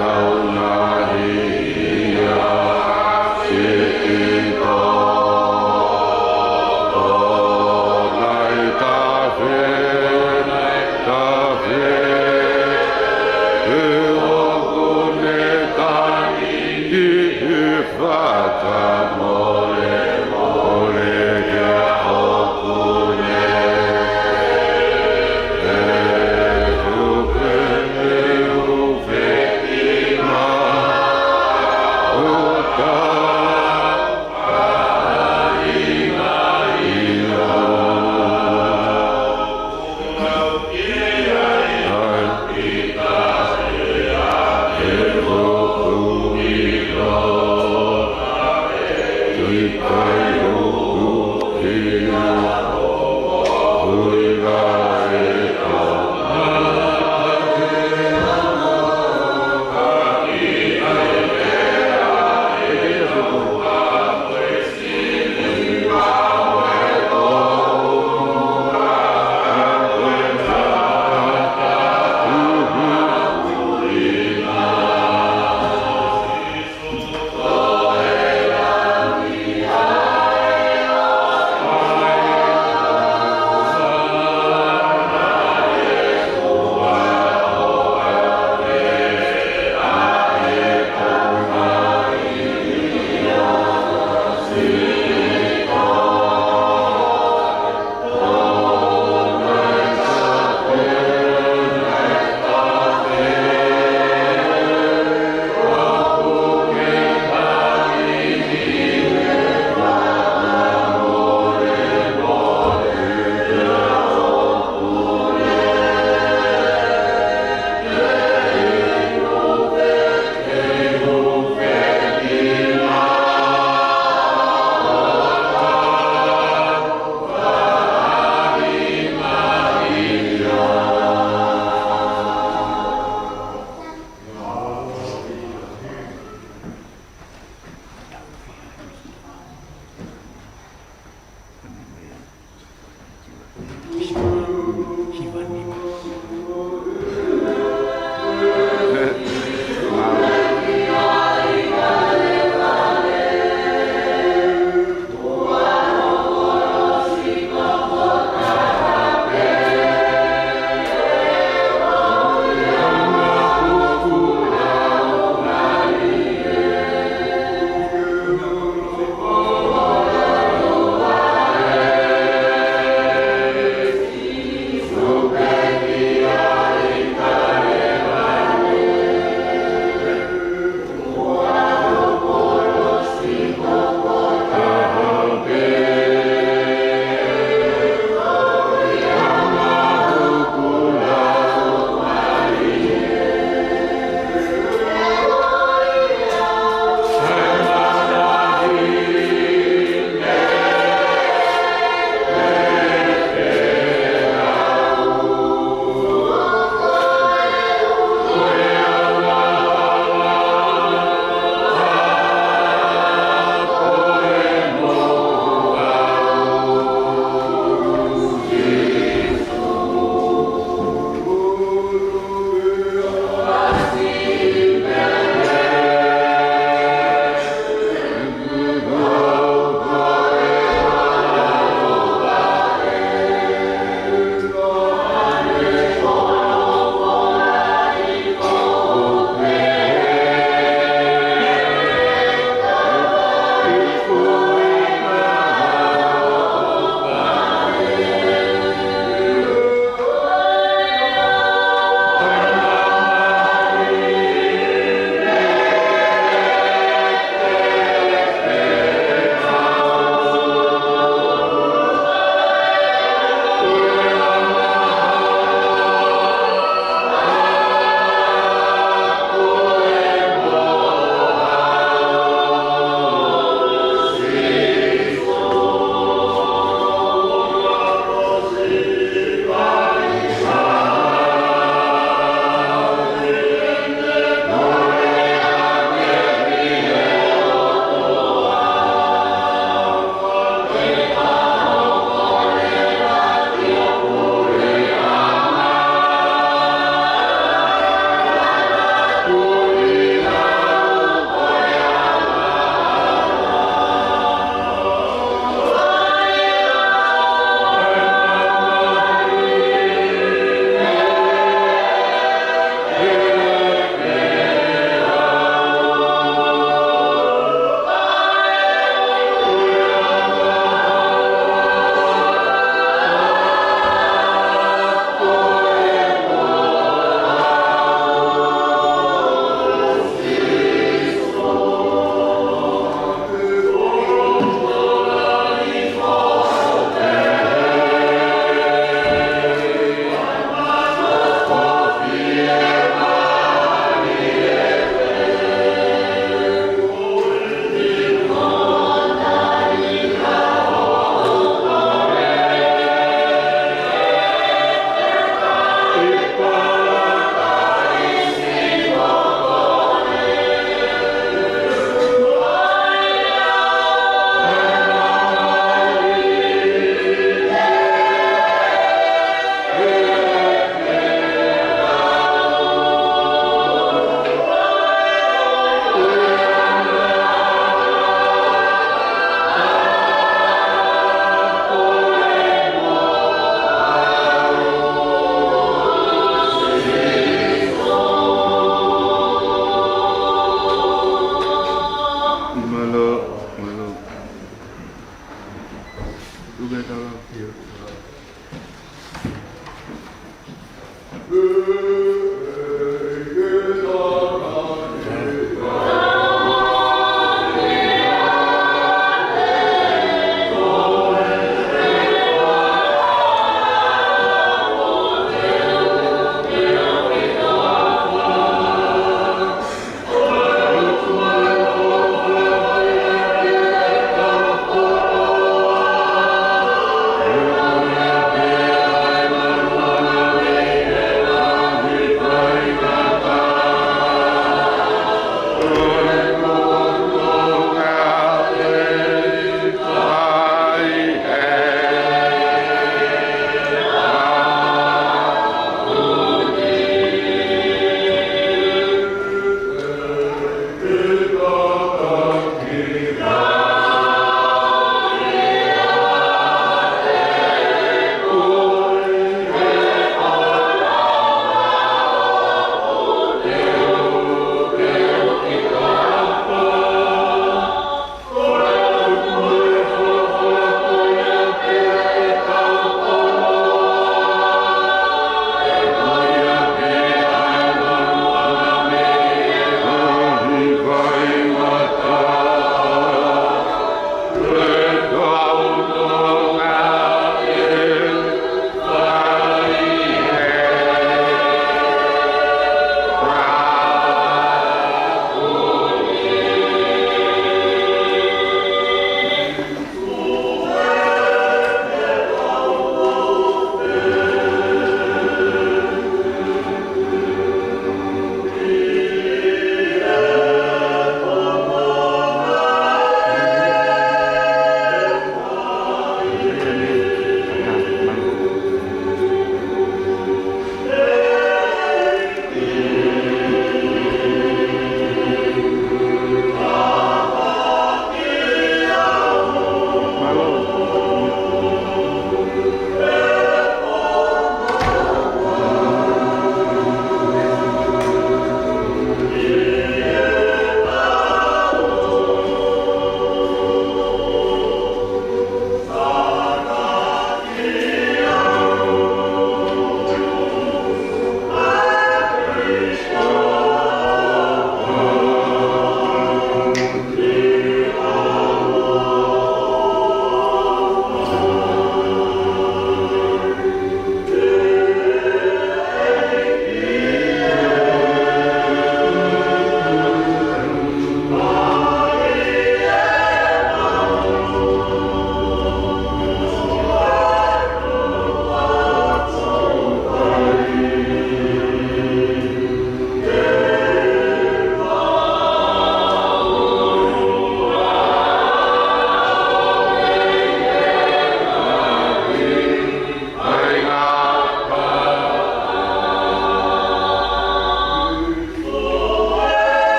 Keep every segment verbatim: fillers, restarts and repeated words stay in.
Taunahi ia sitito, tonai tafe, tafe, ʻoku ne tani ki he fakamolemole kiate au.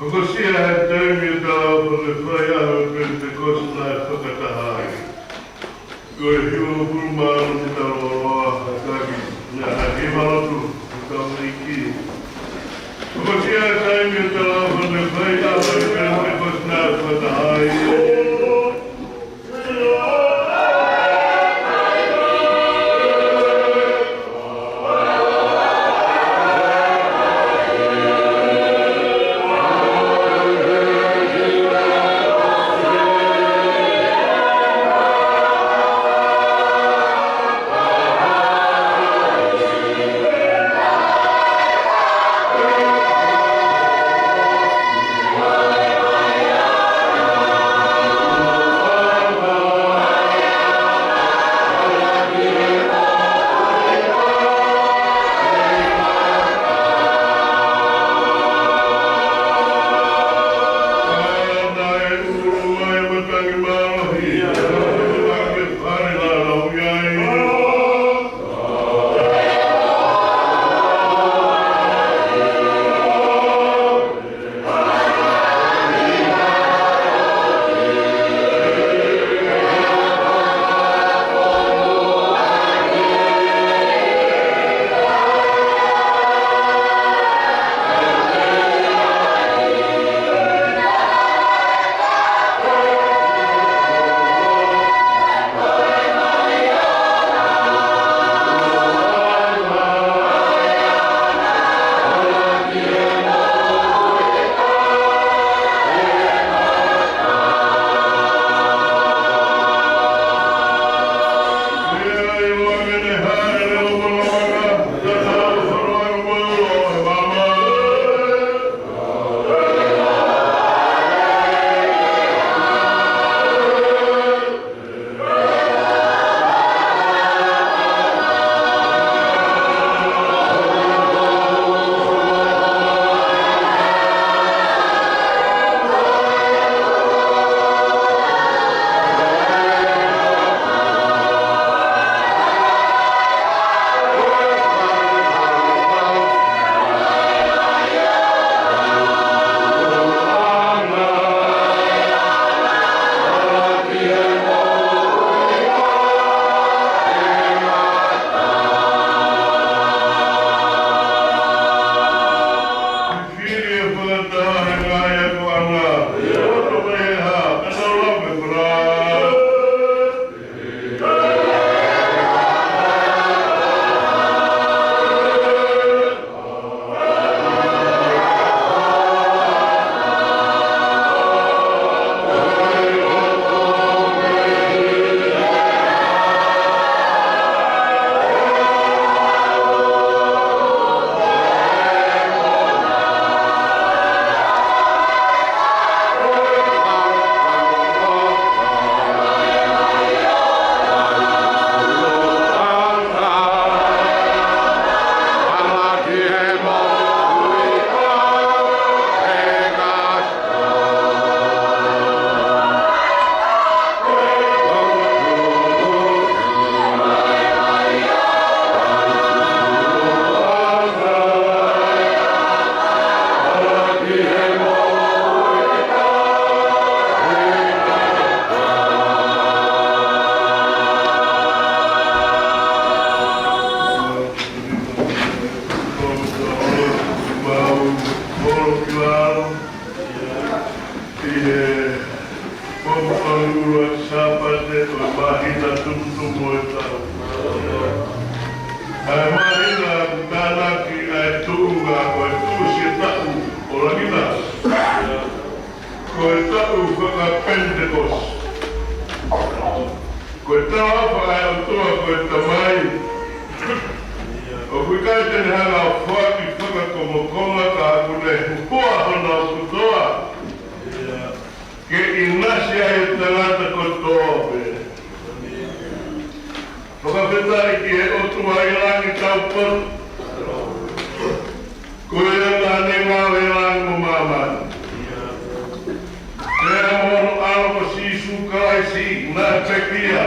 Hokosia ʻa e taimi ʻo e talaʻofa ʻo e faiʻaho ʻo e Penitekosi naʻe fakataha ai. Ko e hivangofulu mā ono mita lōloa, ʻa e taki, naʻe hā e hima lotu, ʻo e kau ʻEiki. Hokosia ʻa e taimi ʻo e talaʻofa ʻo e faiʻaho ʻo e Penitekosi naʻe fakataha ai. ʻI he pongipongi ʻuluaki Sāpate ʻo e māhina tumutumu ʻo e taʻu. ʻA e māhina ʻoku tānaki ai ʻa e tuʻunga ko e tuʻusi ʻo e taʻu ʻo langi na. Ko e taʻu faka-Penitekosi. Ko e talaʻofa ʻa e ʻOtua ko e Tamai. ʻOku ʻikai te ne hanga ʻo foaki fakakongokonga ka ʻoku ne huhuʻa hono kotoa. Ke ʻinasi ai ʻa e tangata kotoa pē. Fakafetaʻi ki he ʻOtua ʻi langi taupotu. Ko ia naʻa ne ngāue ʻi langi mo māmani. Pea mo hono ʻAlo ko Sīsū Kalaisi naʻe pekia.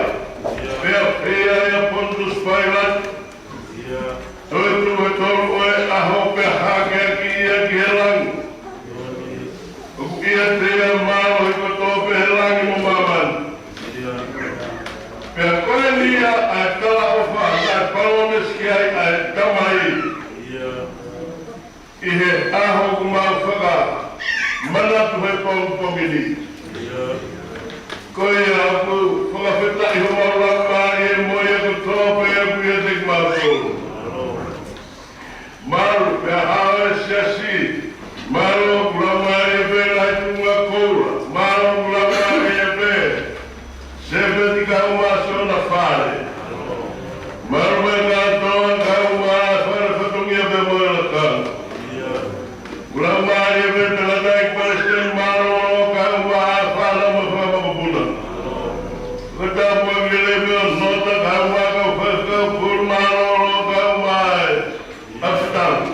Pea feia ʻia Ponitusi Pailato. Toetuʻu he tolu ʻo e ʻaho pea hākeakiʻi ia ki he langi. he ʻaho ʻoku mau fakamanatu he pongipongi ni. Ko ia ʻoku fakafetaʻi homau laumālie mo ia kotoa pē ʻoku ʻiate kimautolu. Mālō pē ʻa e siasi. Mālō ʻoku laumālie pē ngaahi tuʻunga koula. Mālō ʻoku laumālie pē Sēpeti kae ʻumaʻā siʻona fale. Mālō pē kātoa kae ʻumaʻā e fale fatongia pea mo e lakanga. ʻOku laumālie pē Tangataʻeiki Palesiteni Mālōlō kae ʻumaʻā e fānau mo e fanga mokopuna. Fakatapu ʻaki lelei pē ʻo Nota kae ʻumaʻā e kau faifekau Pulu Mālōlō kae ʻumaʻā e ʻAfitani.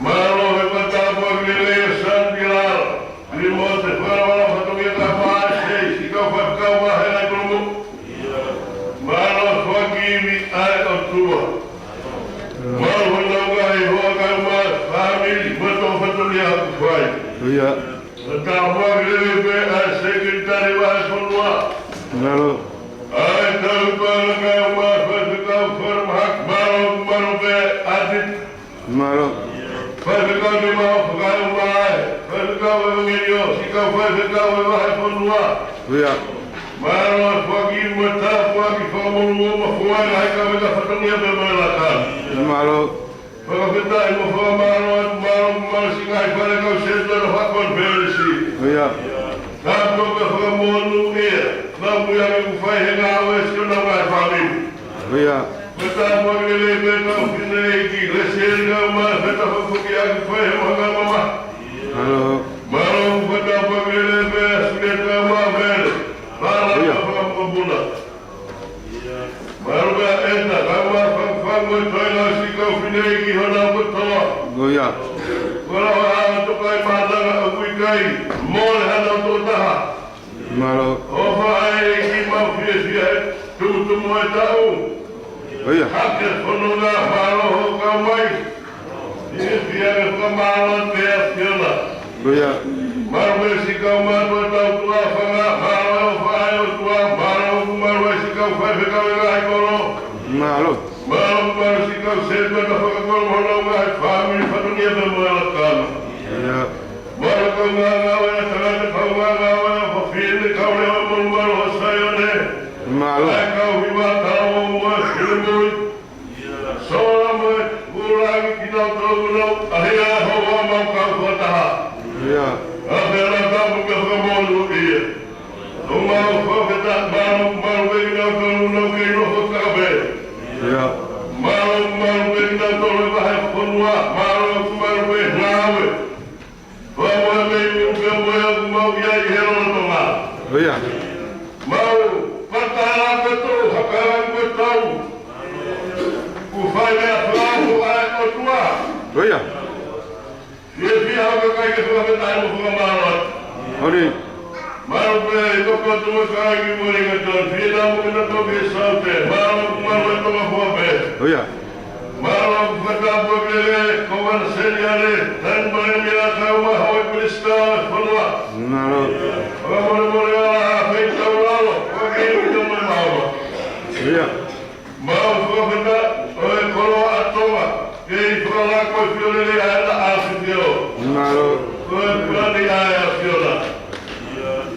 Mālō he fakatapu ʻaki lelei ʻo Santilala, Limote, fakavala fatongia kae ʻumaʻā e seisi, kau faifekau vāhenga i Kolomoʻi. Mālō foaki ivi ʻa e ʻOtua. Mālō honau ngaahi hoa kae ʻumaʻā e fāmili, mo e tō fatongia ʻoku fai. ʻIo. Fakatapu ʻaki lelei pē ʻa e sekelitali vahefonua. Mālō. ʻA e tauhi paʻanga kae ʻumaʻā e faifekau falemahaki, mālō, mālō pē ʻAtiti. Mālō. Faifekau Nimaʻofa kae ʻumaʻā e faifekau ʻevangeliō, siʻi kau faifekau ʻo e vahefonua. ʻIo. Mālō foaki mo e tāpuaki fakamonū mo fua e ngaahi kaveinga fatongia pea mo e lakanga. Mālō. Fakafetaʻi mo fakamālō atu, mālō, mālō siʻi ngaahi fale kau sētuata fakakonifelenisi. ʻIo. Tāpuaki mo e fakamonū ia, naʻa mui ʻoku fai he ngāue siʻonau ngaahi fāmili. ʻIo. Mo e tāpuaki lelei pē kau fineʻeiki, Lesieli kae ʻumaʻā e fetafakafoki ʻoku fai he mahanga mamahi. Mālō. Mālō mo e tāpuaki lelei pē Sulieta kae ʻumaʻā e fānau mo e fanga mokopuna. Mālō pē ʻEta, kae ʻumaʻā e fanga, fanga toe ngaahi siʻi kau fineʻeiki honau kotoa. ʻIo. Ko e lau ʻa e tokaʻi mānanga ʻoku ʻikai mole hanau tokotaha. Mālō. ʻOfa ʻa e ʻEiki, mau fiefia he tumutumu ʻo e taʻu. ʻIo. Hake fononga, mālō hoʻo kau mai. Fiefia ke fakamālō atu ki he ʻAfiona. ʻIo. Mālō pē siʻi kau mātuʻa tautuʻa fanga, mālō e ʻofa ʻa e ʻOtua, mālō ʻoku mālō ai siʻi kau faifekau ʻi he ngaahi kolo. Mālō. Mālō ʻoku mālō siʻi kau sētuata fakakolo mo honau ngaahi fāmili fatongia pea mo e lakanga. ʻIo. Mālō kau ngāngāue ʻa e tangata, kau ngāngāue ʻa e fefine, kau leʻo monumanu ʻo Saione. Mālō. ʻA e kau hiva, kau mo e finemui. Sola mo e Vulangi, kinautolu ʻoku nau ʻahiʻahi ʻa e hoa mau kau fakataha. ʻIo. ʻA e fēfē ʻa e tapu ke fakamonūʻia. ʻOku mau fakafetaʻi, mālō, mālō pē kinautolu ʻoku nau kei nofo fakapē. ʻIo. Mālō, mālō pē kinautolu e vahefonua, mālō, mālō pē ngāue. Fakamolemole pē ʻoku mau ʻi ai he lolotonga. ʻIo. Mau fakataha kotoa, haka kotoa e tau. Kuo fai meʻa fakaofo ʻa e ʻOtua. ʻIo. Fiefia hoʻo kakai ke fakafetaʻi mo fakamālō atu. Honi. Mālō pē ʻi he toko atu mo e kāinga mo e ʻinga tau. Fiefia mo kinautolu ki Saute. Mālō, mālō e Tonga fua pē. ʻIo. Mālō ʻoku fakatapu ʻaki lelei e Kōvana Seniale, Taʻahine Palēmia kae ʻumaʻā e houʻeiki minisitā ʻo e fonua. Mālō. Fakamolemole ʻa e feitaulalo, ʻoku ʻikai ke tau mai māua. ʻIo. Mau fakafetaʻi ʻo e koloa ʻa Tonga, kei fakalaka e fiolele ʻa e laʻā fifio. Mālō. Ko e palani ʻa e ʻAfiona.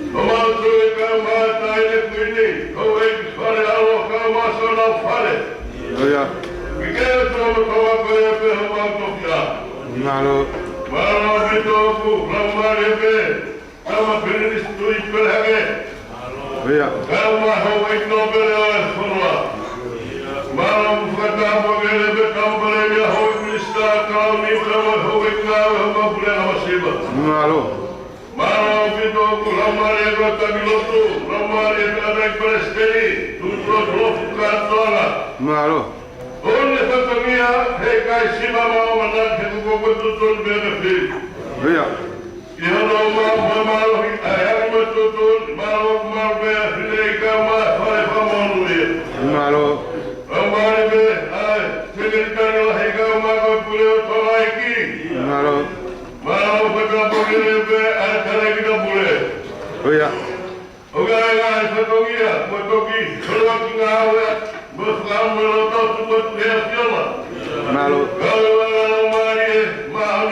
ʻOku mau tui kae ʻumaʻā e Taʻahine Kuini, houʻeiki fale ʻalo kae ʻumaʻā siʻonau fale. ʻIo. Ke ke ʻoatu mo tau ako ia pē homau tofiʻa. Mālō. Mālō ʻaupito ʻoku laumālie pē Tama Pilinisi Tuʻi Pelehake. ʻIo. Kae ʻumaʻā e houʻeiki nōpele ʻo e fonua. Mālō ʻoku fakatapu ʻaki lelei pē Tama Palēmia, houʻeiki minisitā, kalauni, kae ʻumaʻā e houʻeiki ngāue ʻo homau puleʻanga masiva. Mālō. Mālō ʻaupito ʻoku laumālie e kau taki lotu, laumālie e tangataʻeiki palesiteni, tuʻutuʻu ʻo e koloa fakakātoanga. Mālō. ʻOku ne fatongia, he ʻikai siva maʻu ʻamanaki he ko koe tuʻutuʻuni pē ke fili. ʻIo. ʻI hono ʻomai e mālohi ʻa e ʻaho mo e tuʻutuʻuni, mālō, mālō pē ʻa e fineʻeiki kae ʻumaʻā e fale fakamonūʻia. Mālō. Laumālie pē ʻa e sekelitali lahi kae ʻumaʻā e kau pule ʻo e taulaʻeiki. Mālō. Mālō fakatapu ʻaki lelei pē ʻa e tangataʻeiki pule. ʻIo. ʻOku ʻi ai e ngaahi fatongia, mo e toki, mo e toki ngāue, mo e fakaʻamu e loto tuʻu atu ki he ʻAfiona. Mālō. Kau e laumālie, mālō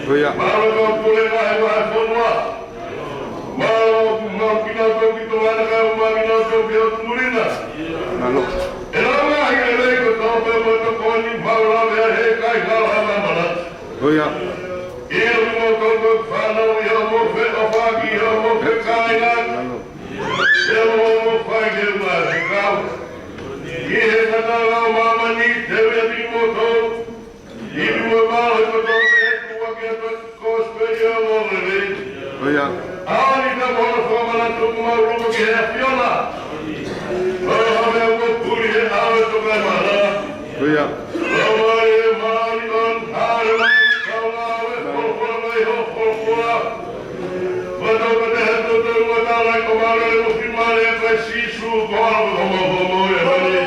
Haleluia. Mālō e kau puleʻanga ʻo e fonua. Mālō, mālō kinautolu ki Tonga ni kae ʻumaʻā kinautolu ki Hōtumuliʻanga. Mālō. ʻE lau ngaahi lelei kotoa pē mo e tokoni, mālō lava ʻa e kakai ʻo Haʻamanatu. Haleluia. ʻIo, mo e kau fānau, ʻio mo e feʻofaʻaki, ʻio mo e kāinga. Mālō. ʻIo mo e fai ke ua he kau. ʻI he tangata ʻo māmani, te u ʻiate kimoutolu. ʻI muʻa he mālohi kotoa pē, ʻe tuʻu ʻaki ʻa e kosipeli ʻo e ongoongolelei. Haleluia. ʻAoni ka mo hono fakamanatu ʻoku mau loto ki he ʻAfiona. ʻO hanga ʻo puli he ʻao ʻo e tokaimaʻananga. Haleluia. ʻO mai e māʻoniʻoni, hale mai, kau ngāue, folofola mai hoʻo folofola. Ua tau ka te he tau tau ua tau lai ko mālele mo ki mālele ko e Sīsū ko alo ko mau ko mau e mani.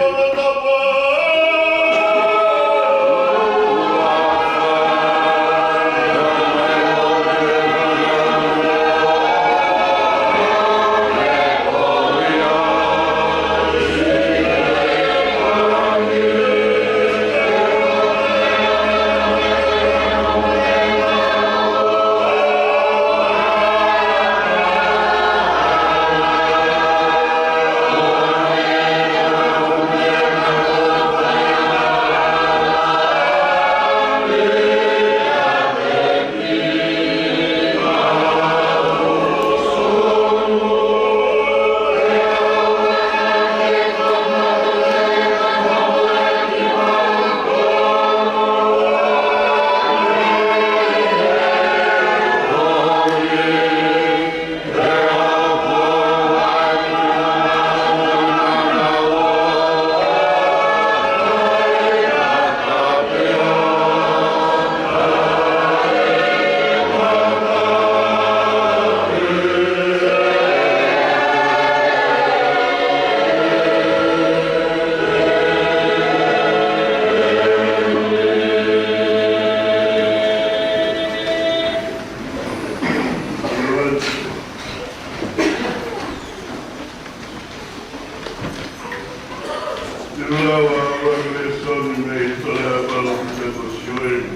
Te u lau ʻa e lēsoni mei he tohi ʻa e palōfita ko Sioeli.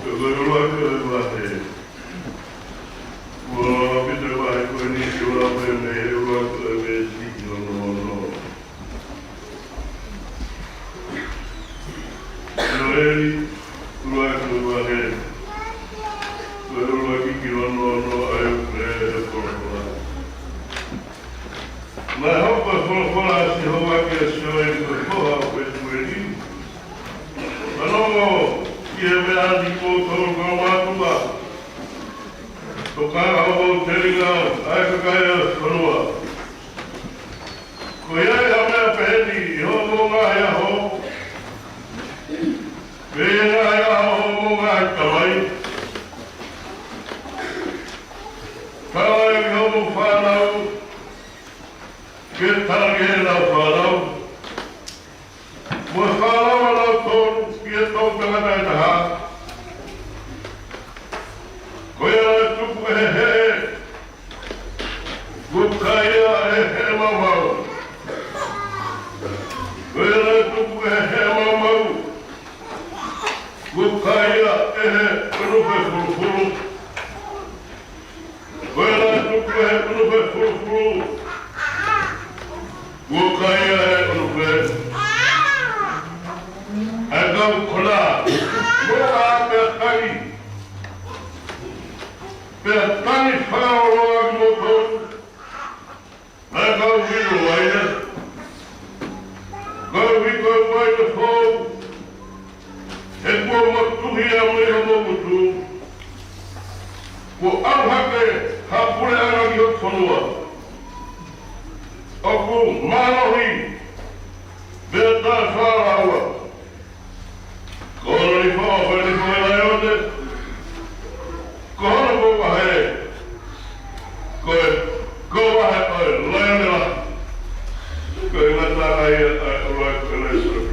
Ko e ʻuluaki ʻo e vahe. Ko e ʻuluaki ʻo e vahe ko eni, te u lau pē mei he ʻuluaki ʻo e veesi ki hono ono. Sioeli, ʻuluaki ʻo e vahe, ko e ʻuluaki ki hono ono, ʻa ia ʻoku pehē ʻa e folofola. Naʻe hoko e folofola ʻa Sihova kia Sioeli ko e foha ʻo Petueli, fanongo ki he meʻa ni, kimoutolu kaumātuʻa, tokanga ki hoʻomou telinga, ʻa e kakai ʻo e fonua. Ko ia ʻa e meʻa pehē ni ʻi hoʻomou ngaahi ʻaho, pea ʻi he ngaahi ʻaho ʻo hoʻomou ngaahi tamai. Tala ia ki hoʻomou fānau, ke tala ki heʻenau fānau, mo e fānau ʻanautolu ki he toʻutangata ʻe taha. Ko ia naʻe tupu ʻe he heʻe, kuo kai ia ʻe he heʻe maumau. Ko ia naʻe tupu ʻe he heʻe maumau, kuo kai ia ʻe he ʻunufe fulufulu. Ko ia naʻe tupu ʻe he ʻunufe fulufulu, kuo kai ia ʻe he ʻunufe. ʻA e kau konā, mo e pea tangi, pea tangi fakaʻofoʻofa kimoutolu, ʻa e kau vino uaine, kau viko uaine foʻou, he kuo motuhi ia mei hoʻomou ngutu. Kuo ʻalu hake ha puleʻanga ki hoku fonua, ʻoku mālohi pea taʻefalalaua. Ko hono nifoʻa ko e nifoʻa laione, ko hono kouvahe ko e kouvahe ʻo e laione lahi. Ko e ngata ai ʻa e ʻuluaki ʻo e lēsoni.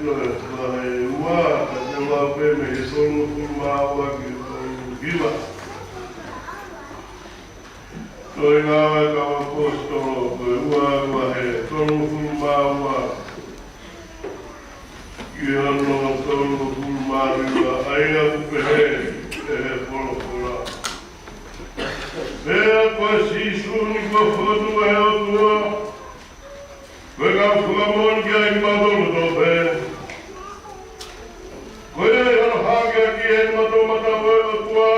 Vahe ua, ka te lau pē mei he tolungofulu mā ua ki he tolungofulu hiva. Tohi Ngāue ʻa e Kau ʻAposetolo, ko e ua, vahe tolungofulu mā ua ki hono tolungofulu mā nima, ʻa ia ʻoku pehē ʻe he folofola: Pea ko Sīsū ni kuo fokotuʻu ʻe he ʻOtua, ko e kau fakamoʻoni kiate kimautolu kotoa pē. Ko ia ʻi hono hākeakiʻi ʻe he matoʻomataʻu ʻo e ʻOtua,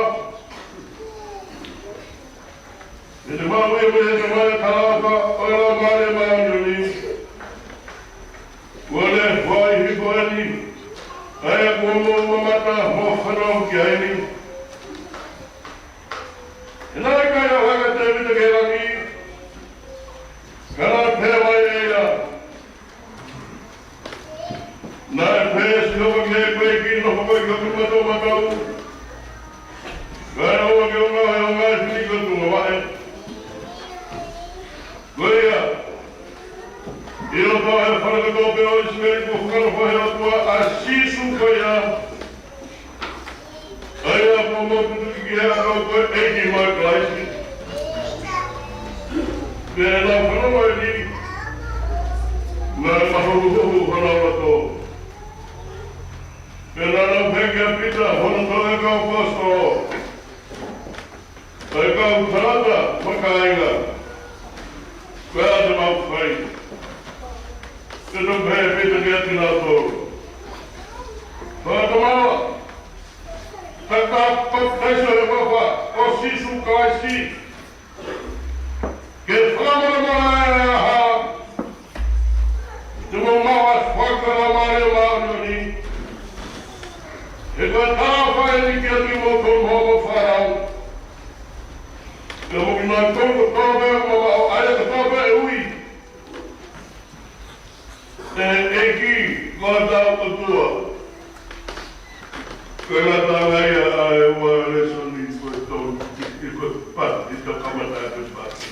ʻi he maʻu ia mei he Tamai ʻa e talaʻofa ʻo e Laumālie Māʻoniʻoni, kuo ne foaki hifo eni, ʻa ia kuo mou mamata mo fanongo ki ai ni. He naʻe ʻikai ʻalu hake ʻa Tēvita ki he langi, ka naʻe pehē mai ʻe ia: Naʻe pehē ʻe Sihova ki he ʻEiki, Nofo koe ʻi hoku matoʻomataʻu, kae ʻoua ke ke ngaohi hoʻo ngaahi fili ki ho tuʻungavaʻe. Ko ia, ʻi loto he fale kotoa pē ʻo ʻIsileli kuo fakanofo ʻe he ʻOtua ʻa Sīsū ko ia, ʻa ia kuo mou tutuki ki he ʻakau ko e ʻEiki mo e Kalaisi. Pea ʻi heʻenau fanongo eni, naʻe mahuhuhu honau loto, pea naʻa nau pehē kia Pita mo hono toʻa ʻo e kau ʻaposetolo, ʻE kau tangata mo e kāinga, ko e hā te mau fai? Pea naʻe pehē ʻe Pita kiate kinautolu: Fakatomala, ka ka papitaiso ʻi he huafa ʻo Sīsū Kalaisi ki he fakamolemole ʻa e angahala, te mou maʻu ʻa e foaki ʻa e Laumālie Māʻoniʻoni. He ko e talaʻofa eni kiate kimoutolu mo hoʻomou fānau, pea mo kinautolu kotoa pē ʻoku mou maʻu ʻa e kotoa pē ʻe ui ʻe he ʻEiki ko hotau ʻOtua. Ko e ngataʻanga ia ʻa e ua lēsoni ko e tolu, ʻi ko e pati, ʻi he kamata ko e pati.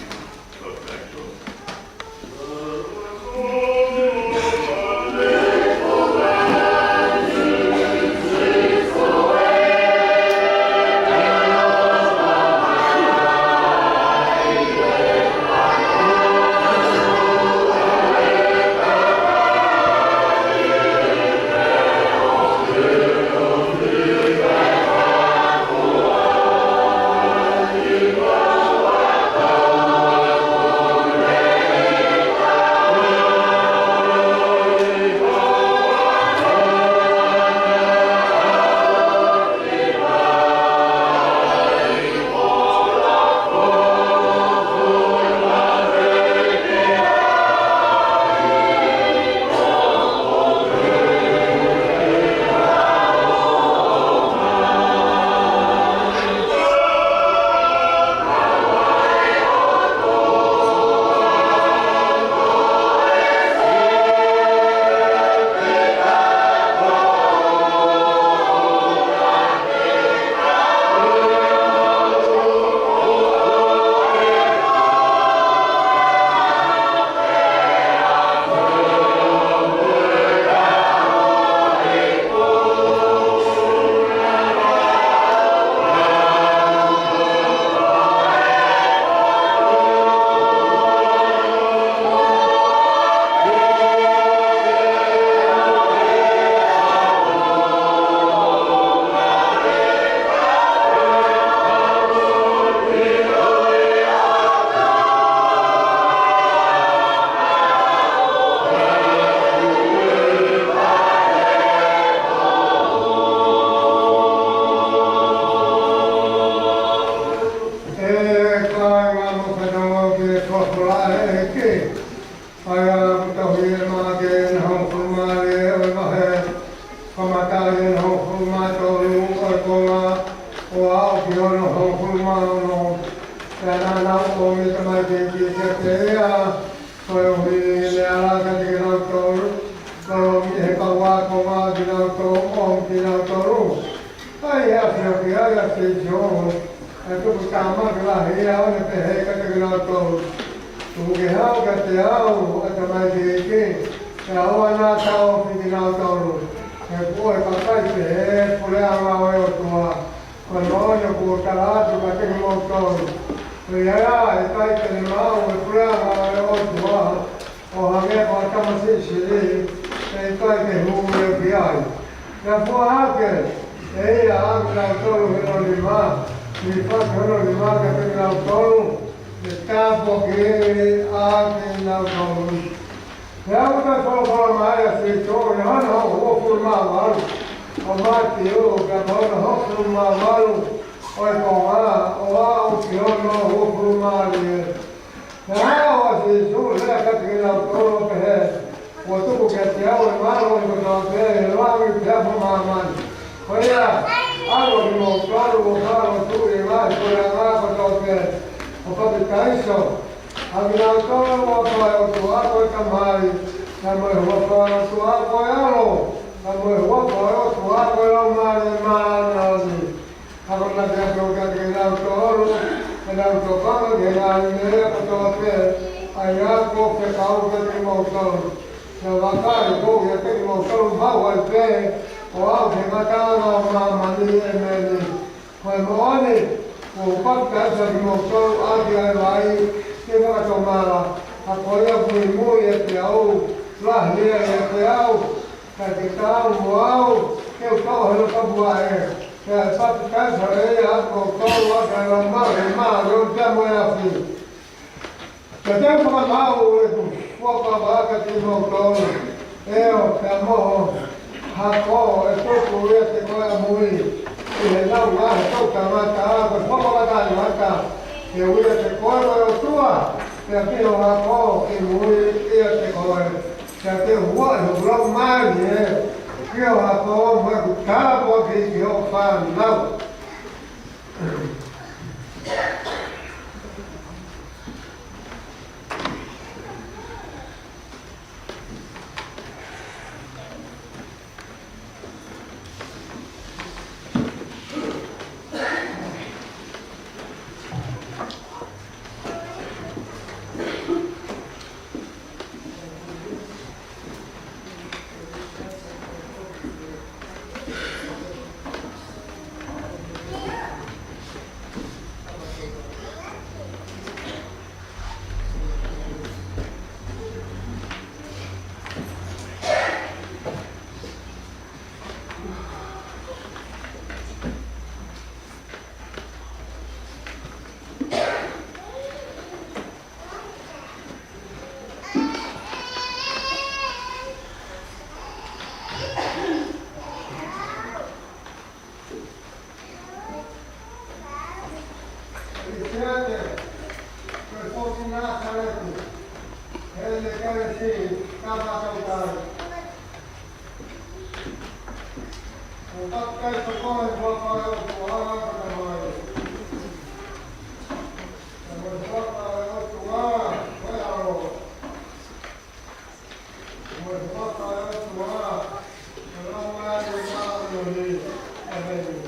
ʻE kāinga, mou fanongo ki he folofola ʻa e ʻEiki. ʻA ia ʻoku tohi ʻe Maʻake ʻi hono hongofulu mā ua ʻo e vahe, kamata ʻi hono hongofulu mā tolu ʻo e konga, ʻo aʻu ki hono hongofulu mā ono. Pea naʻa nau ʻomi ʻa e tamaiki kiate ia, koeʻuhi ne ala kiate kinautolu, lolomi ʻe he kau ākonga kinautolu, ʻomi kinautolu. ʻA ia ʻoku ʻi ai ʻa Sīsū, ʻa e tuputāmaki lahi ia, ʻo ne pehē kiate kinautolu: Tuku ke haʻu kiate au ʻa e tamaiki kehekehe, Pea ʻoua naʻa taʻofi kinautolu, he kuo ʻi ai e kakai pehē he puleʻanga ʻo e ʻOtua. Ko e moʻoni ʻoku ou tala atu kiate kimoutolu, ko ia ʻe ʻikai te ne maʻu e puleʻanga ʻo e ʻOtua ʻo hangē ko ha tamasiʻi siʻi, ʻe ʻikai te ne hū ia ki ai. Pea fua hake ʻe ia ʻa kinautolu hono nima, hilifaki hono nima kiate kinautolu, ke tāpuakiʻi ʻa kinautolu. Pea ʻoku toe folofola mai ʻa Sīsū ʻi hono hongofulu mā valu ʻo Mātiu, pea mo hono hongofulu mā valu ʻo e konga, ʻo aʻu ki hono hongofulu mā nima. Pea hā ʻa Sīsū ʻo lea kiate kinautolu ʻo pehē, Kuo tuku kiate au ʻa e mālohi kotoa pē ʻi he langi pea mo māmani. Ko ia, ʻalu ʻa kimoutolu ʻo fakalotuʻi ʻa e ngaahi puleʻanga kotoa pē, ʻo papitaiso ʻa kinautolu ʻi he huafa ʻo e ʻOtua ko e Tamai, pea mo e huafa ʻo e ʻOtua ko e ʻAlo, pea mo e huafa ʻo e ʻOtua ko e Laumālie Māʻoniʻoni. Pea ko ʻeku lea atu kiate kinautolu, ke nau tokanga ki he ngaahi meʻa kotoa pē ʻa ia kuo fekau kiate kimoutolu. Pea vakai, ʻoku ou ʻiate kimoutolu maʻu ai pē, ʻo aʻu ki he ngataʻanga ʻo māmani, ʻēmeni. Ko e moʻoni, kuo u papitaiso kimoutolu ʻaki ʻa e vai ki he fakatomala, ka ko ia ʻoku muimui ʻiate au, lahi ia ʻiate au, ka te tau mo au, ke u toʻo hono tapuaʻi. Pea ʻe papitaiso ʻe ia ʻa kimoutolu ʻaki ʻa e Laumālie Māʻoniʻoni pea mo e afi. Pea te u fakamaʻu ʻeku fuakava kiate kimoutolu, ʻio, pea mo hoku hako ʻe tuku ʻiate koe ʻamui ʻi he ngaahi toʻutangata, ko e fuakava taʻengata, ke ui ʻiate koe ko e ʻOtua, pea ki ho hako ke mui ʻiate koe. Pea te u huaʻi hoku Laumālie ki ho hako mo ʻeku tāpuaki ki hoʻo fānau. Siate, ko e Fōtunga Nāsaleti, ʻi he kelesi, ka mātou kai. ʻO papitaiso koe ʻi he huafa ʻo e ʻOtua ko e Tamai, pea mo e huafa ʻo e ʻOtua ko e ʻAlo, pea mo e huafa ʻo e ʻOtua ko e Laumālie Māʻoniʻoni. ʻĒmeni.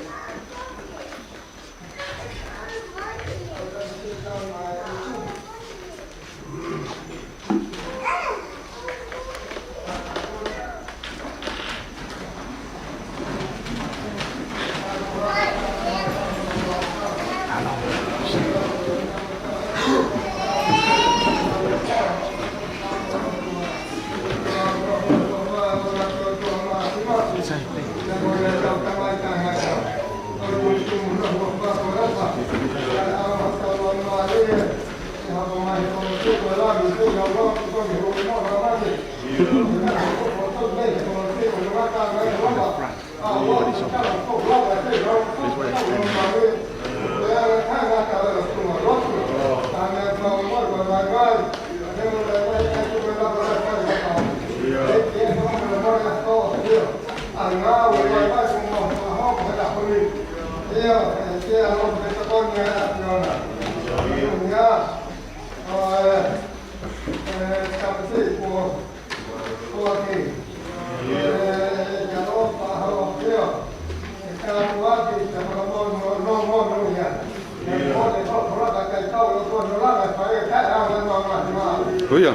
Ko ia.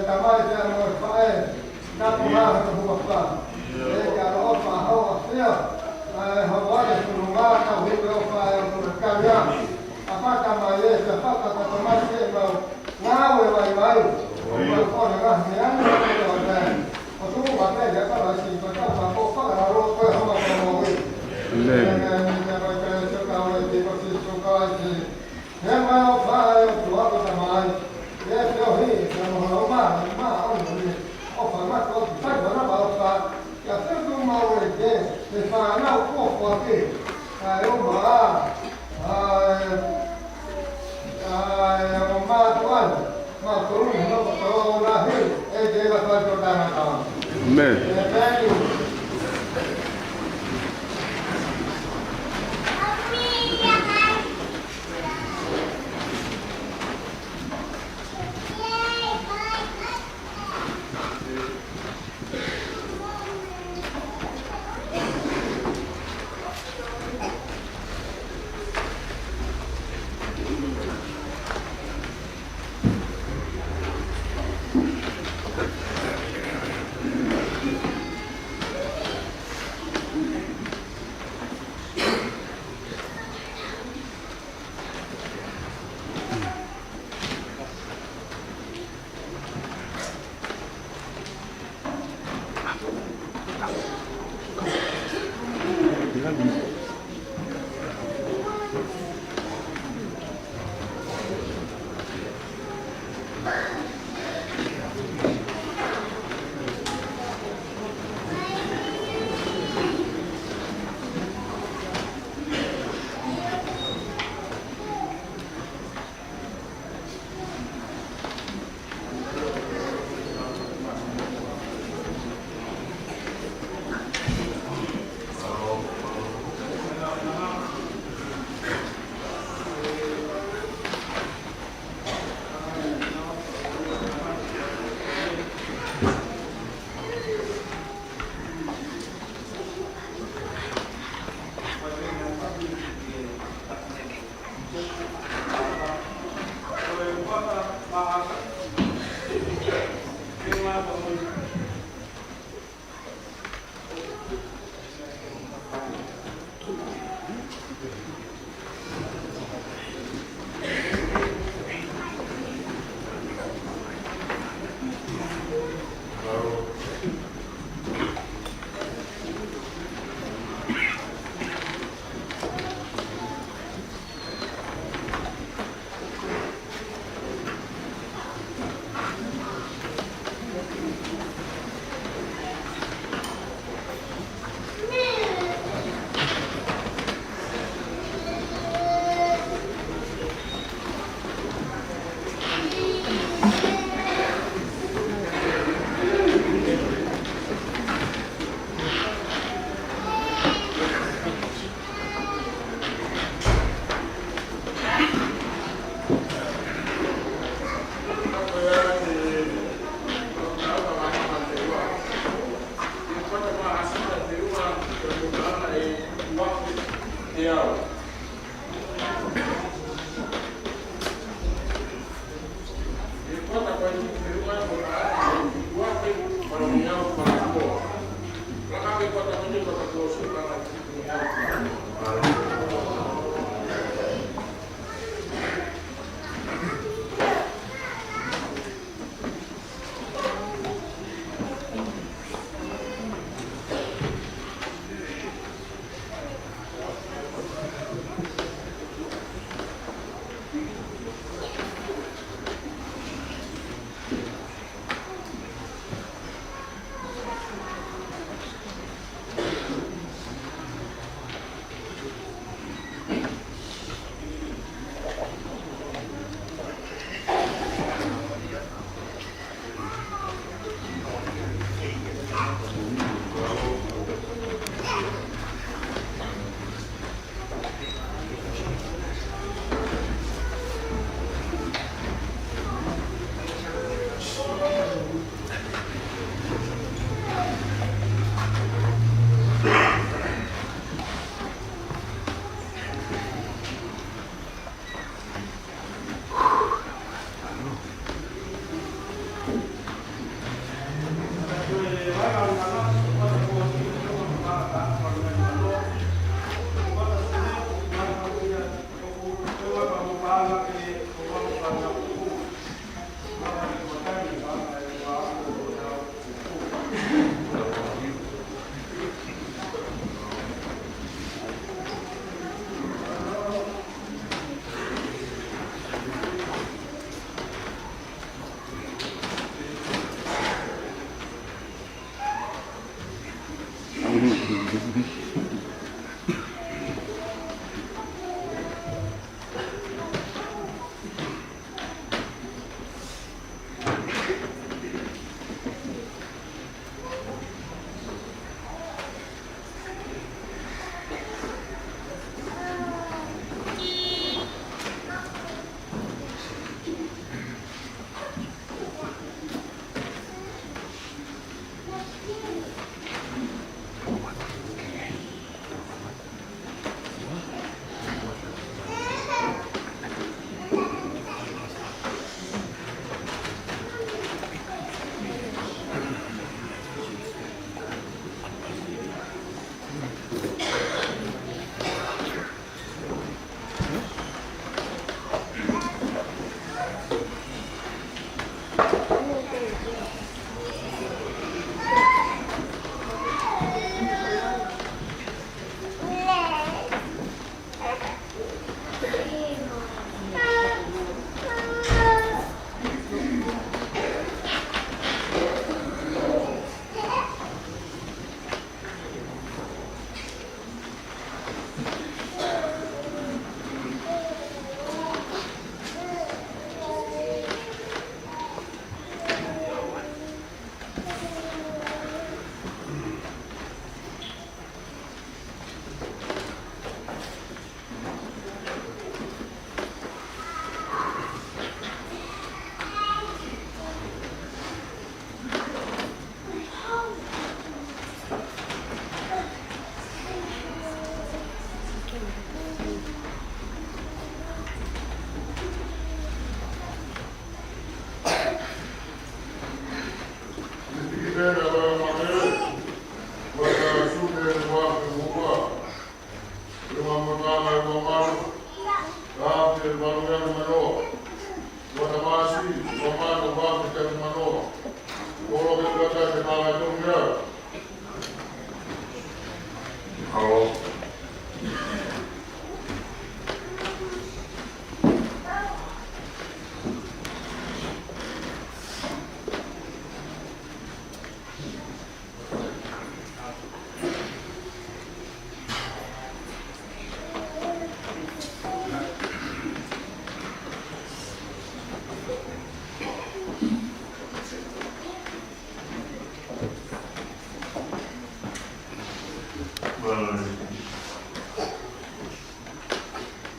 Tamai, pea mo e faʻē, naʻa ku maha ka hua fa. ʻE ke ʻaloʻofa ʻa hoʻo ʻafio, ʻa e houa ʻe funu mā, ka hui pē ʻofa ʻa e ʻOtua kalia. ʻAfata mai ē, pea fakakakato mai ke mau ngāue vaivai. Mau kole ngaahi meʻa ni, ʻo tuʻu ʻa pē ia ka laisi, ka tau ka ko fakalalo ko e homa ka moʻui. ʻĒmeni. ʻĒmeni. Pea mo e kelesi ʻa hotau ʻEiki ko Sīsū Kalaisi. He ʻofa ʻa e ʻOtua ko e Tamai, ʻa e feohi ʻa e Laumālie Māʻoniʻoni, ʻofa māʻoniʻoni, ʻofa māʻoniʻoni, ʻofa māʻoniʻoni, ʻofa ke fetuʻu maʻu ʻe he fānau kuo foaki, ʻa e ʻumaʻā, ʻa e, ʻa e ʻo mātuʻa ni, mātuʻa ni, no ko tō lahi, ʻe te la fai ko tana tau. ʻĒmeni. ʻĒmeni.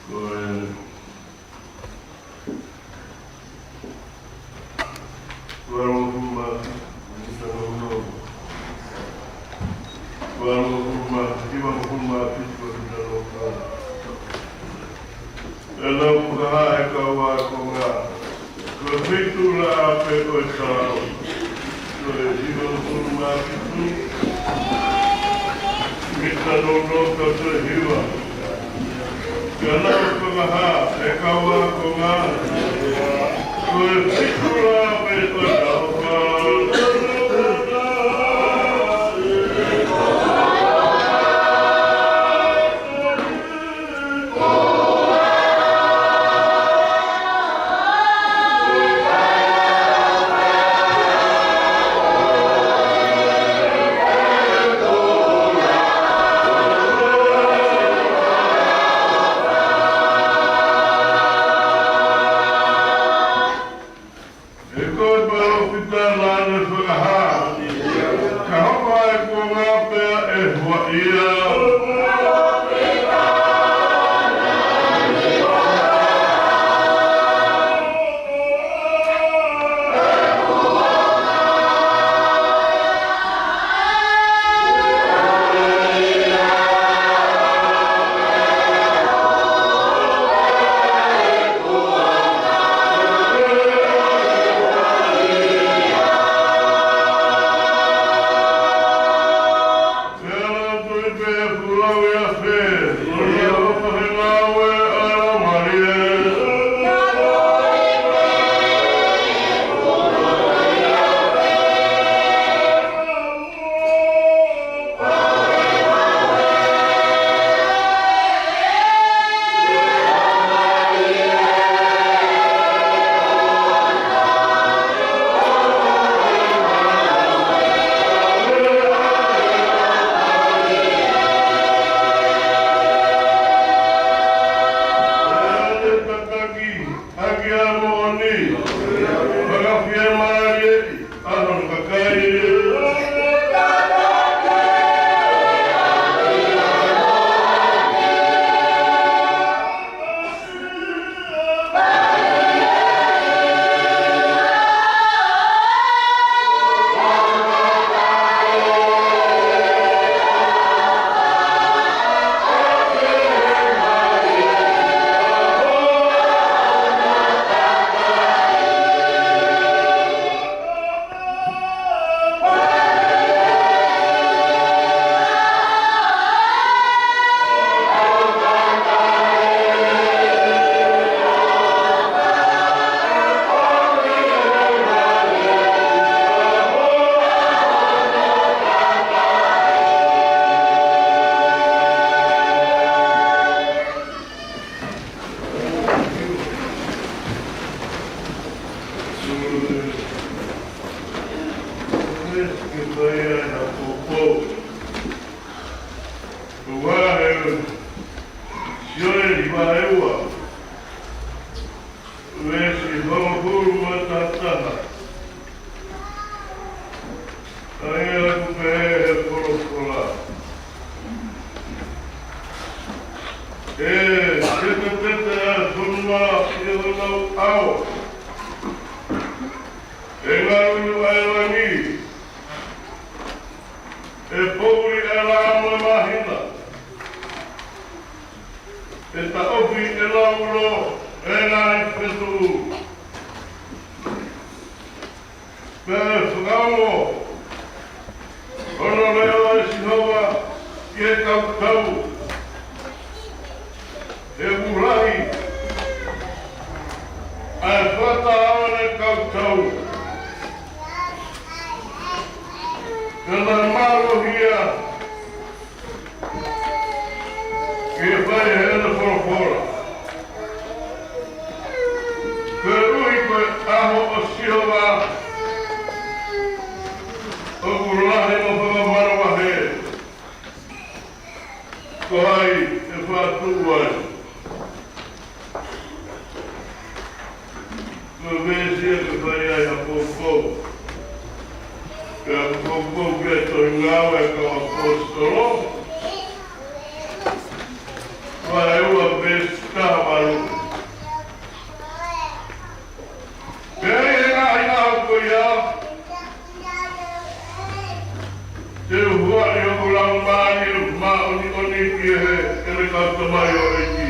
Ko e, ko e uofulu mā fitu, mita nounou. Ko e uofulu mā, hivangofulu mā fitu, mita nounou. ʻE lau fakahā ʻe he kau ākonga, ko e fitu laʻā pē ʻo e tao. Ko e hivangofulu mā fitu, mita nounou ka ko e hiva. Ke lau fakahā ʻe he kau ākonga, ko e fitu laʻā pē ʻo e tao. ʻE ko e palōfita naʻa ne fakahā, ka hoko ʻa e kuonga pea ʻe huaʻi ia. ke fai ai ha poupou. Ko e vahe ʻo Sioeli vahe ua, veesi hongofulu mo e taha taha. ʻA ia ʻoku pehē he folofola: ʻE tetetete ʻa e fonua ʻi honau ʻao, ʻe ngaluilu ʻa e langi, ʻe poʻuli ʻa e lā mo e māhina, ʻe taʻofi ʻe laulo ʻa e ngaahi fetuʻu. Pea ʻe fakaongo hono leʻo ʻa Sihova ki he kau tau, ʻe uku lahi ʻa e fakataha ʻo ʻene kau tau, pea naʻe mālohi ia ke fai ʻe heʻene folofola. Koeʻuhi ko e ʻaho ʻo Sihova ʻoku lahi mo fakamanavahē. Ko hai ʻe fakatuʻu ai? Ko e veesi ia ke fai ai ha poupou. Pea ʻoku poupou ki he tohi Ngāue ʻa e Kau ʻAposetolo, vahe ua, veesi taha valu. Pea ʻi he ngaahi ʻaho ko ia, te u huaʻi hoku Laumālie Māʻoniʻoni ki he, ki he kau tamaioʻeiki.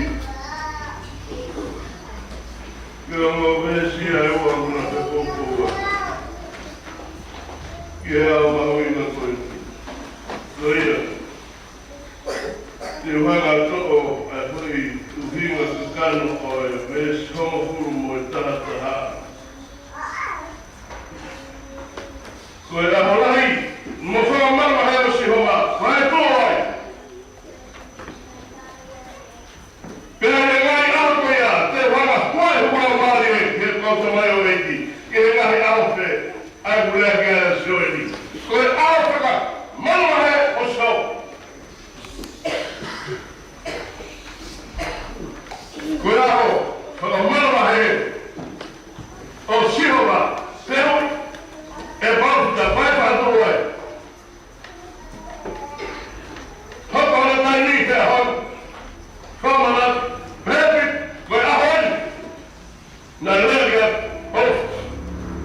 Ko e ongo veesi ia ʻe ua naʻe poupou ai ki he ʻaho mahuʻinga ko eni. Ko ia, te u hanga ʻo toʻo ʻa e foʻi ʻuhinga kakano ʻo e veesi hongofulu mo e taha taha. Ko e ʻaho lahi mo fakamanavahē ʻo Sihova, fai tō ai. Pea ʻi he ngaahi ʻaho ko ia, te u hanga ʻo huaʻi hoku Laumālie ki he kau tamaioʻeiki, ki he ngaahi ʻaho pē ʻa ʻeku lea ki ai ʻa Sioeli. Ko e ʻaho fakamanavahē ʻo Sihova. Ko e ʻaho fakamanavahē ʻo Sihova, pea ʻe pau ta pai pa tu ai. Hoko ʻa e taimi ke hoko. Fakamanatu, pehē, ko e ʻaho ni. Naʻe lea ki ai, ʻo,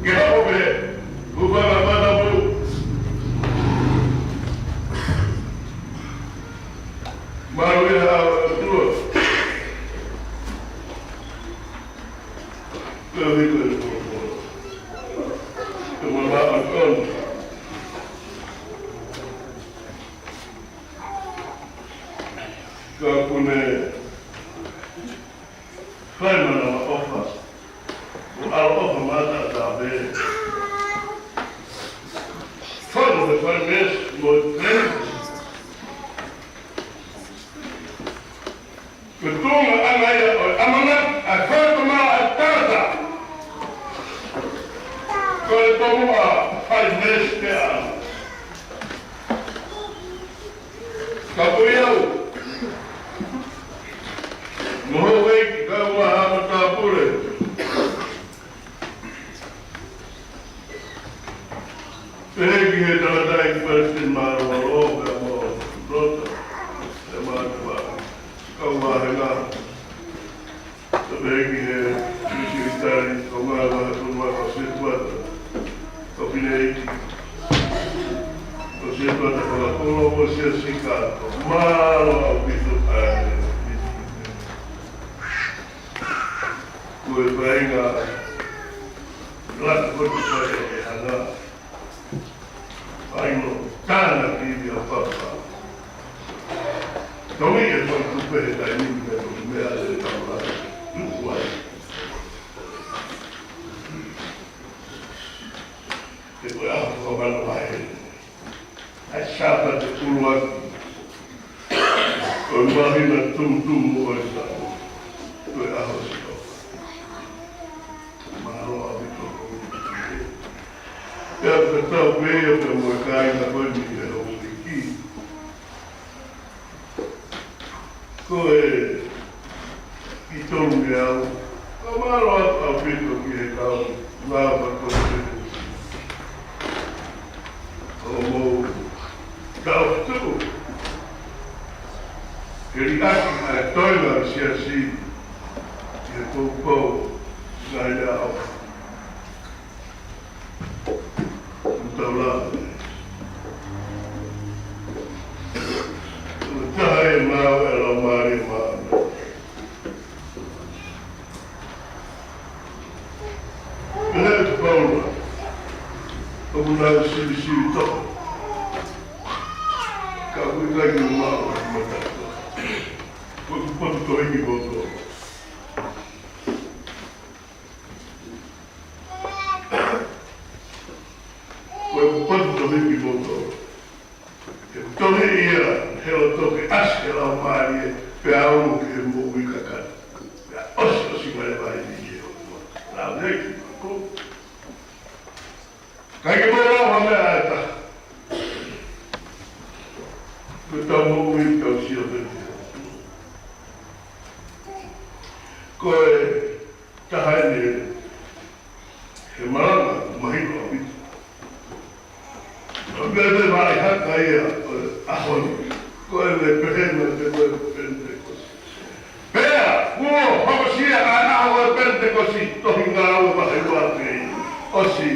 ke hoko pē, ʻoku fakamanatu. Mālō e ʻaho ʻa e ʻOtua. Pea ʻi he ko e ʻaho. Te mamaʻo ʻaupito. Ka ʻoku ne fai manavaʻofa, ʻo ʻaloʻofa mata ʻa Tave. Fai mo e fai meesi mo e meesi. Ko e tuʻunga ʻana ia ʻo e ʻamanaki ʻa e fakatomala ʻa e tangata. Ko e tomuʻa fai meesi pē ʻana. Ka ko au, mo houʻeiki kae ʻumaʻā ha matāpule, pehē ki he tangataʻeiki palesiteni mālōlō, pea mo Lota, pea mo Tuʻa, kau vāhenga. Pehē ki he Sekelitali, kau ngāue vahetonu ʻa Sētuata, kau fineʻeiki ʻo Sētuata, kau ngāue ʻo Siasi Kātoa. Mālō ʻaupito ʻa e, ko e faʻahinga laka ko ē ʻoku fai ʻe he hanga ʻa e ʻino tānaki ʻi he papa. Tau ʻi he fai tupe he taimi ni, meʻa ko e meʻa ʻe tau la tuku ai. He ko e ʻaho fakamanavahē, ʻa e Sāpate ʻuluaki ʻo e māhina tumutumu ʻo e taʻu, ko e ʻaho Sihova. Mālō ʻaupito. Pea Tatau pē ia pea mo e kāinga ko eni ʻi he houʻeiki. Ko e kiʻi tolu mei au, ka mālō atu ʻaupito ki he kau lava ko e hoʻomou taʻofi tuʻu ke liʻaki ʻa e toenga ʻo e siasi ʻi he poupou ngaahi meʻaʻofa. Tau lava. Ko e taha e ngāue ʻa e Laumālie Māʻoniʻoni. Pehē ʻe Paula, ʻoku nau sivisivitonu, ka ʻoku ʻikai ke nau maʻu ʻa e mataʻitohi. Ko ʻeku potutohi kimoutolu. Ko ʻeku potutohi kimoutolu. He ko e tohi ia he loto ke ʻasi ʻa e Laumālie pea ʻalu ki he moʻui kakato. Pea ʻosiʻosi mai e vahe ni ki he ʻOtua. Lau nei ki mako. ʻIkai ke mou lau ha meʻa ʻe taha. Ko ʻetau moʻui tau sio pē ki he ʻOtua. Ko e taha eni he malanga mahino ʻaupito. ʻO pehē mai haka ia ʻo e ʻaho ni, ko e pehē mai pē ko e Penitekosi. Pea kuo hokosia ʻa e ʻaho ʻo e Penitekosi, tohi Ngāue vahe ua pē ia. ʻOsi.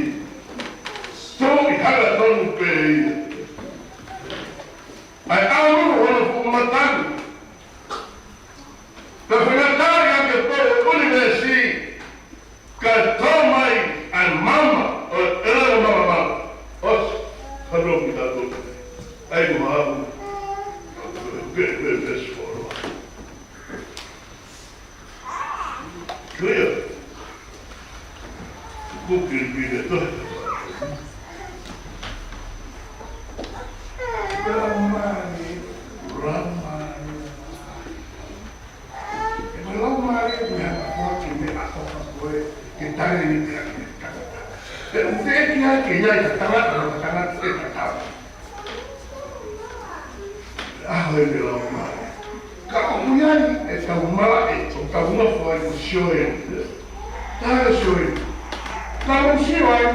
Tuʻu ʻi hangatonu pē ia. ʻA e ʻalu hono fuʻu matani. Pea fenatari ake pō ʻunivēsi, ka tō mai ʻa e mama, ʻo e ʻelele mama mama. ʻOsi, kano ki tato. ʻAi mo haʻu. Pe, pe, pe, solo. Clear. Kuki ki le to. Ramani, ramani. E ko e Laumālie ʻoku ne hanga ʻo foaki meʻaʻofa ko ē ke tali ni pea ke tangata. Pea ʻoku teʻeki ai ke ʻi ai ha tangata, ha tangata ʻe tatau. ʻAho eni Laumālie. Ka ʻoku ʻi ai ʻetau malaʻe, ʻoku tau nofo ai ko Sioeli. Tala Sioeli. Ka mou sio ai,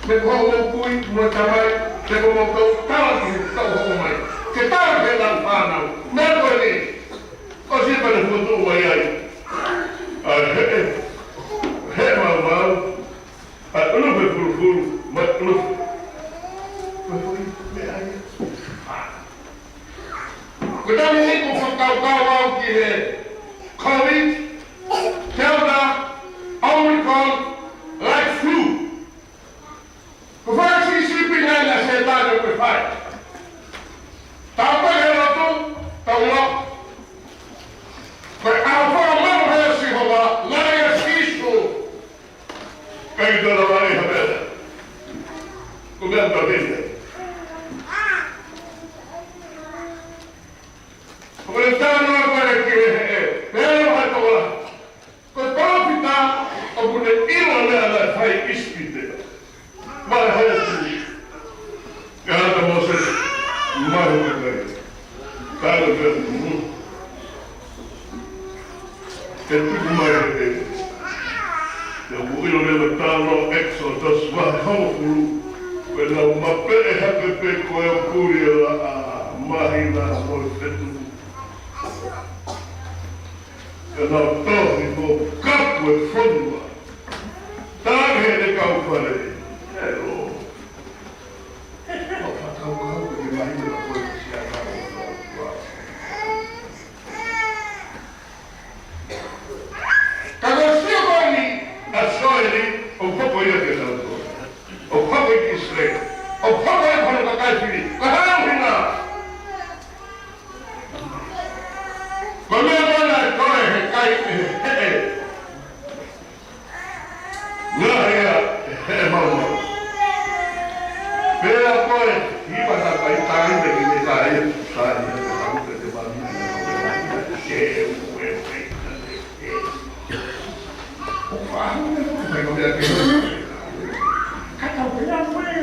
me ko hoʻomou kui, mo e tamai, me ko hoʻomou kau tala ki he tau hoko mai. Ke tala ki heʻenau fānau. Meʻa ko eni. ʻOsi pea ne fokotuʻu mai ai ʻa e heʻe, heʻe maumau, ʻa e ʻulupe fulufulu, mo e ʻulupe. Ko e foʻi meʻa ia. Ko e taimi ni ʻoku fakakaukau au ki he COVID, Delta, Omicron, like flu. Ko e fanga siʻisiʻi pē ia ʻa Sētane ʻoku fai. Tau pehē lotu, tau lotu. Ko e ʻaho fakamālō ʻa Sihova, ʻa ia Sīsū. ʻIkai ke tau lava ʻe ha meʻa. Ko e meʻa tau pehē. Ko e talanoa ko ē ki he, he, he, he, he, he, Ko e palōfita ʻoku ne ʻilo e meʻa naʻe fai ʻi ʻIsipite. Mai hou atu. ʻIa ʻa Mōsese, mai hou atu. Tala pē, mm. ʻE tuku mai ʻe he. ʻIa ʻoku ʻilo leva talanoa Exodus vahe hongofulu. Ko ʻenau mapeʻe hake pē ko e puli ʻe laʻā, māhina mo e fetuku. ʻEnau tohi mo kapu e fonua. Tala ki heʻene kau fale. ʻElo. ʻO fakakaukau ke mahino ka ko e siana o ʻOtua. Ka ko e sio ko eni ʻa Sioeli, ʻoku hoko ia ke tau tō. ʻOku hoko ia ki ʻIsileli. ʻOku hoko ia ki hono kakai fili. Ka hau hina. Ko e meʻa ko ena ʻe toe he kai ʻe he heʻe. Ngaahi ʻa e heʻe maumau. Pea ko e hiva ta kai tai te ki me kai, kai te kai te te mami. Ke e u e u e. ʻO fahu me ko e kai ko e ke. Kata pea ko e.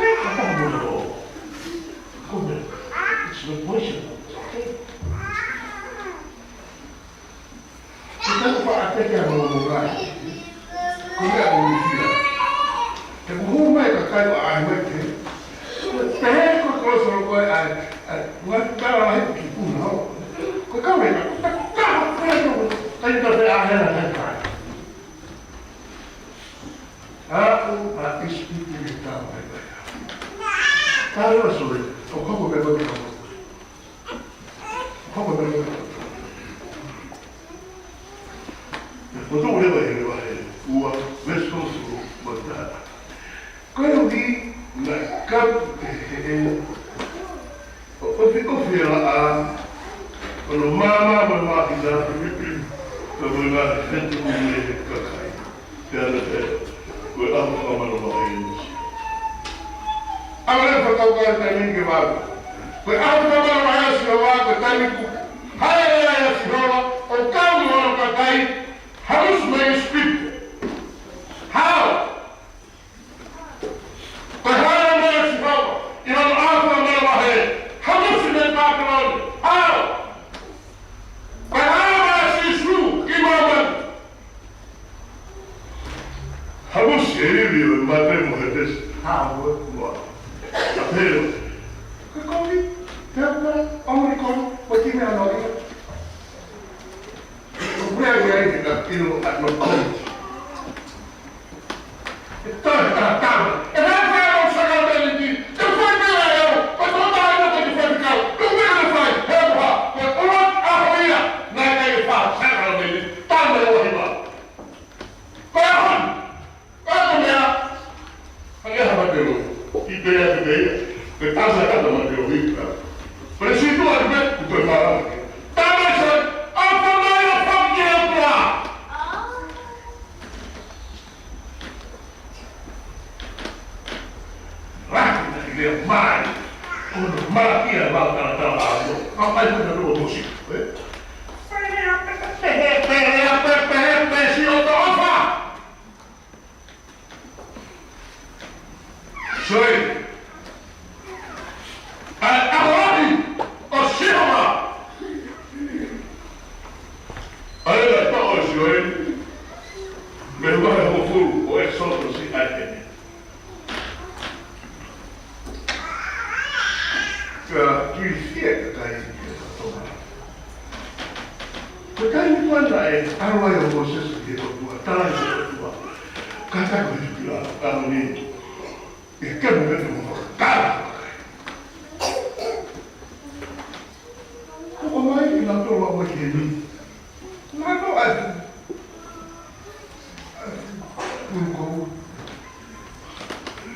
Ko e taha mo e lō. Ko e meʻa, it's not poison. Okay. Ko e taha ko e ʻateke ʻa e momonga. Ko e meʻa ʻoku fiha. He ʻoku hū mai e kakai ʻo ʻai mai ke. Ko e pehē ko e kolosi ʻo ko e ʻai, ʻai, ngaahi tala lahi ki puna ho. Ko e kau e ka, ko e taha ko e ko, kai ka pe a hela kai kai. Aʻu ʻa ʻIsipite ki he tau mai mai. Ka leva sole, ʻo hoko pē ko e tau. Hoko pē ko e tau. Ko e tau leva he leva he ua, veesi tolu mo e taha. Koeʻuhi naʻe kau ʻe he ʻEiki ʻo ʻofiʻofi e laʻā, ʻo ne maama mo e māhina, pea mo e ngaahi fetuʻu mei he kakai. Pea ne pehē, ko e ʻaho fakamālō vahe eni. ʻAho leva fakakaukau taimi ni ke vave. Ko e ʻaho fakamālō vahe ʻa Sihova, ko e taimi ʻoku hāʻele ai ʻa Sihova, ʻo kau mo hono kakai, hamusi mei ʻIsipite. Hao! Ko e hāʻele mai ʻa Sihova ʻi hono ʻaho fakamālō vahe, hamusi mei Pāpilone. Hao! Ko e hāʻele mai ʻa Sīsū ki māmani, hamusi e ivi ʻo e mate mo e Hētesi. Hao mo e moa. ʻA pehē, ko e kovi, te u pehē, ʻomai kovi, ko e kiʻi meʻa noa ia. Ko e meʻa ia ʻi he ka ʻilo at not point. E toe tatau. E fai fai o saka tani ki, te fai meʻa e au, ko e tō taha ia te fai kau, ko e meʻa te fai, he ʻoku hā, ko e ʻuluaki ʻaho ia, naʻe ʻikai ke fai saka tani, tama e ʻohipa. Ko e ʻaho ni, ko e ʻaho meʻa, hangē ha matelo, i pea te pea, ko e tasa kata matelo hika. Ko e situ atu pē, ko e mara. Tama e sai, ʻofa mai ʻo faki e ʻOtua. Lahi na i lea mai. Ko hono malakia lau talatala ʻa Sihova. Ka ʻai ko na lua mosi. Ē? Pele a pepe, pele a pepe, pele si o to ʻofa. Soi. ʻA e ʻaho lahi ʻo Sihova. ʻA e la toʻo ʻo Sihova. Mei he vahe hongofulu ʻo ʻEkisoto siʻi ʻai eni. Ka tuʻi fie ka kai ki he Tonga. Ka kai ni kuana e ʻalu ai ʻa Mōsese ki he ʻOtua, tala ki he ʻOtua. Ka kai ko e tuʻi la, ka mo ni. ʻE kemo me te mo ka. Ko ko mai i la tolo ʻa mai ki he ni. Nā ko ai. Ko.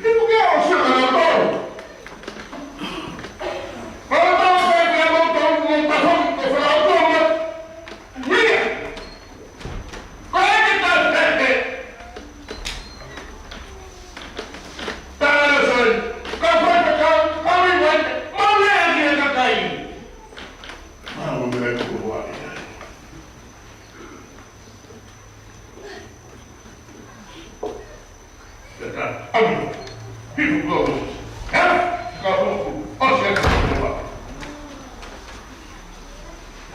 He ko ke o se ka la tolo. Ka la tolo ka ka la tolo ko ka tolo ko fa la tolo. Mia. Ko e ke ta te te. Tala sai. ʻAlu, hifo koe Mōsese. Hea, ka hoko, ʻosi ʻa e kawa.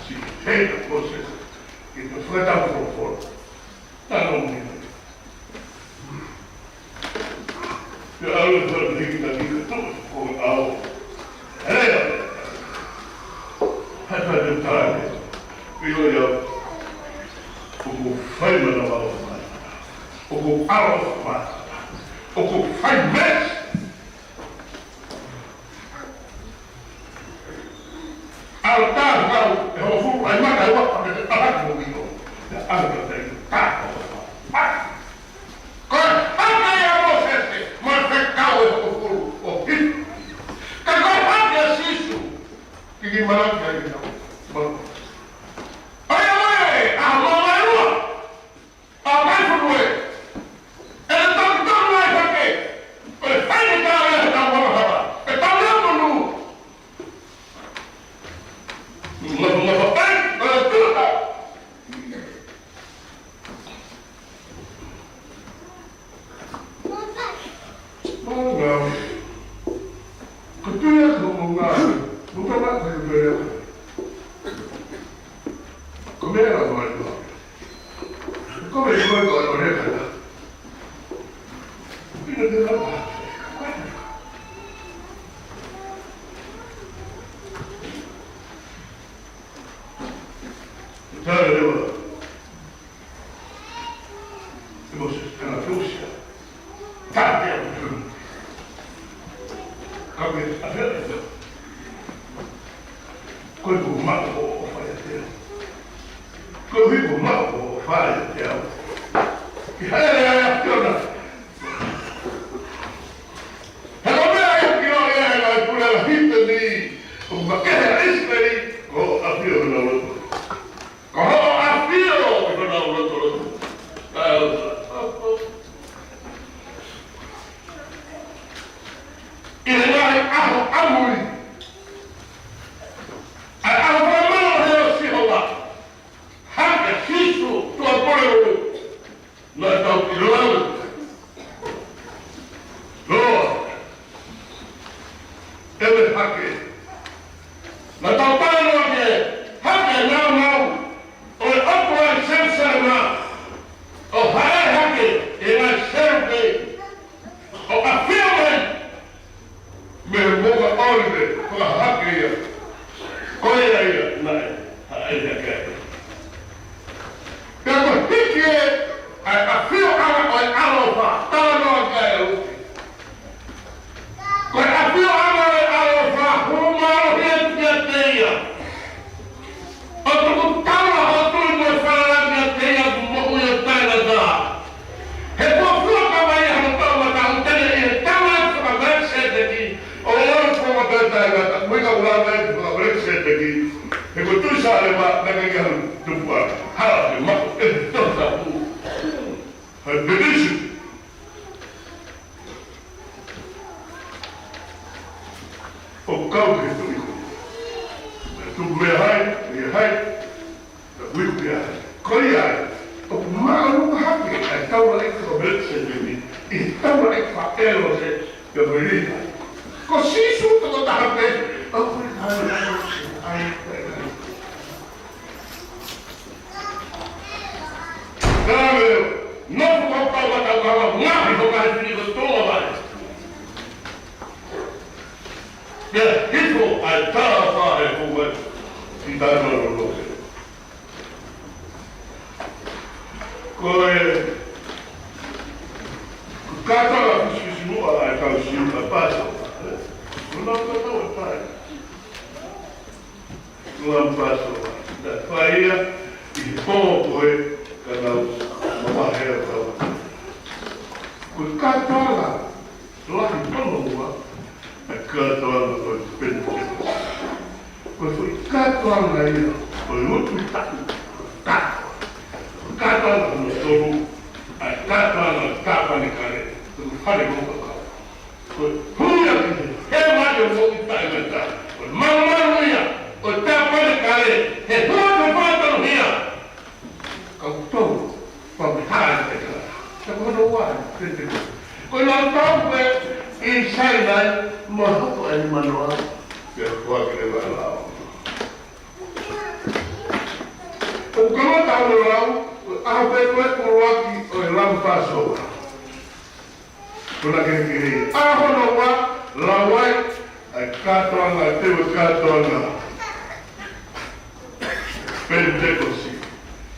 Siʻi hea Mōsese, ki he fakatapu folofola. Tano mine. Pea ʻalu ʻo fai hiki taki ka toʻo ko e ʻao. Hea. Hata te tane. Pio ia. ʻOku fai mana mau mai. ʻOku ʻalu mai. ʻOku fai mesi. ʻAlu tā kau, ʻe hongofulu ai mata ua, pea te ʻalu mo ʻilo. Pea ʻalu tā tai tā. Ko e hake ia Mōsese, mo e fekau ʻe hongofulu ʻo hiki. Ka ko e hake ʻa Sīsū, ki ki mana ki ai na. Mana. ʻAi, ʻae, ʻa mama ua. ʻA mai funu e. ʻE tokitoki mai hake. ʻE fai ni ka e haka mama hapa. ʻE tau lea monu. Ngapa, ngapa, ʻai, ʻai, tuta. Mana. Ko tuia ko mo ngā. Mo tama ko tuia. Ko mea la mo ai. Ko mea ko ai ko ai ko mea ka. Ina te la. Tau lewa. Mōsese, kana feusia. Tāpea ʻoku tunu. Ka me a fea e fea. Ko e ko maʻu ʻo fai a te au. Ko e ko maʻu ʻo fai a te au. Ki haere ai a te ona. He ko mea ia ki o ia e ngai pule la hita ni. Ko makehe a ʻIsileli, ko ʻafio na loto. Ko hoʻo ʻafio ʻi honau lotoloto. ʻI he ngaahi ʻaho ʻamui. ʻA e ʻaho fakamālō he ʻo Sihova. Hake Sīsū tuʻa pole ulu. Naʻa tau ʻiloa. Loa. ʻEve hake. Naʻa tau pālo ke hake nāunau ʻo e ʻOtua ʻi Selusalema. ʻO hae hake e ngaahi selupe. ʻO ʻafio mai. Mei he moka ʻolive, fakahake ia. Ko ia ia, naʻe, haʻele hake ai. Pea ko e hiki ē, ʻa e ʻafioʻanga ʻo e ʻaloʻofa, talanoa ki ai ʻa Luke. Ko e ʻafioʻanga ʻo e ʻaloʻofa, hū mālohi atu kiate ia. ʻO tuku taula hoʻo tui mo e falala kiate ia ʻoku moʻui ʻo taʻengata. He kuo fuakava ia hono toʻomataʻu, te ne ʻi he taulaʻeiki faka-Melekisēteki, ʻo ʻi ai ʻa e fuakava taʻengata, mo e kau langa ʻeiki faka-Melekisēteki, he ko e tuʻi Sālema, naʻe ʻikai ke hano tupu ai. Hala ke maʻu, ʻe tohi tapu. Hai benediction. ʻO kau ki he tuʻi ko ia. Tuku meʻa hai, meʻa hai. Ka ui ko ia. Ko ia, ʻoku māʻolunga hake ʻa e taulaʻeiki faka-Melekisēteki, ʻi he taulaʻeiki faka-ʻĒlone, pea mo e Līvai. Ko Sīsū tokotaha pē, ʻoku ʻi ai, ʻi ai, ʻi ai. Ka me, nofo ko tau ata ka ngaahi ho ngaahi fili ko tō mai. Pea hifo ʻa e tala fā he ʻoku mai ki tae ma lolo. Ko e, ko e kātoa la fisifisimuʻa ʻa e kau Siu ʻa e Pāsova, ē? Ko nau kātoa ʻa e tai. Ko nau Pāsova. Naʻe fai ia ʻi he pō ko ē ka nau mamahi ʻa e kau. Ko e kātoa la, lahi hono ua, ʻa e kātoanga ko e Penitekosi. Ko e foʻi kātoanga ia, ko e utu taʻu, kātoa. Ko e kātoanga hono tolu, ʻa e kātoanga ʻo e tāpanekale, ko e fale moʻui kakau. Ko e hū ia ki he hema ʻo e moʻui taʻengata, ko e malumalu ia ʻo e tāpanekale, he hū atu he fakatonuhia. Kau tolu, pau ke hā e taʻengata. Ka ko hono ua, Penitekosi. Ko e lau tau pē ʻi Sainai, mo hoko e nimanoa, pea foaki leva e lao. ʻOku kamata hono lau, ʻaho pē ko ē ʻuluaki ʻo e lau Passover. Ko ena kehekehe ia. ʻAho hono ua, lau ai ʻa e kātoanga, teu e kātoanga Penitekosi.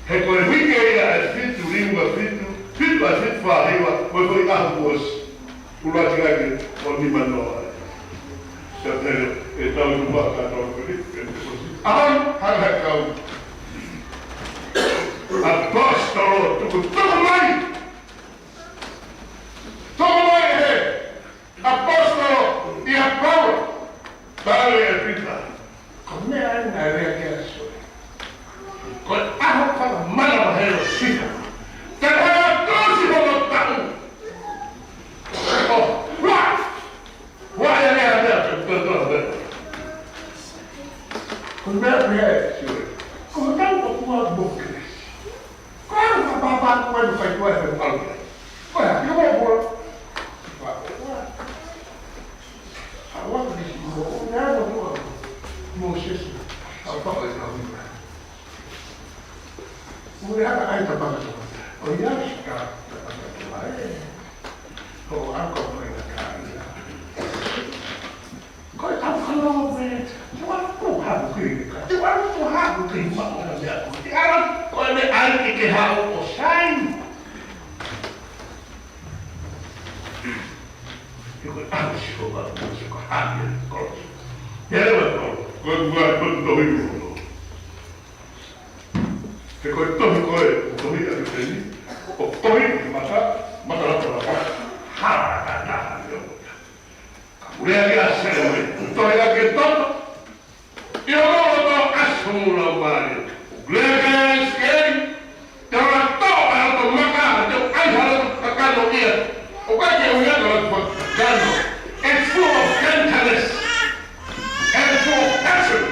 He ko e uike ia ʻe fitu, liunga fitu, fitu ʻa e fitu fā hiva, mo e foʻi ʻaho kuo ʻosi. ʻUluaki ʻaki ʻo nimanoa. Sa te e tau tu ma ka tau peli, Penitekosi. ʻAho, hanga kau. ʻAposetolo, tuku, tuku mai. Tuku mai he ʻaposetolo ʻia Paula. Tali ʻe Pita. Ko e meʻa ʻeni naʻe lea ki ai ʻa Sīsū. Ko e ʻaho fakamanavahē ʻo Sihova. Te ne ʻosi hono taʻu. ʻO, ua. Ua e lea, lea, lea, lea, lea. Ko e meʻa pē ʻa Sīsū. Ko e tau ʻo kua mo Kalaisi. Ko e ʻalu ka pāpā ko e fai ko e fai ʻalu. Ko e hā, ʻio mo. Pā ko e. Awa ki si mo, ne awa mo. Mōsese. Au pā ko e kau ina. Mo e haka ai ta paka to. ʻO ia si ka ta paka to ai. Ko au ka fai na ka ia. Ko e tau ka lo me, te ua ku haku ki ka, te ua ku haku ki ma o na mea ko, te ala, ko e meʻa ai ke ke hao ʻo sai. Te ko e ʻalu si ko ka, ko si ko haku ko. Te ala ko, ko e kua ko tohi ko. Te ko e tohi ko e, ko tohi a ke teni, ʻo tohi ki mata, mata lata lata, ha, ha, ha, ha, ha, ha. Ka mou lea ki ʻa Selemaia, toe lea ki Toto. ʻIo mo Toto, ʻasi homou laumālie. Lea ki Sikeli, te u toʻo ʻa e loto maka, te u ʻai ha loto kakano ia. ʻOku ʻikai ke u ʻai ha loto kakano. It's full of gentleness and full of passion.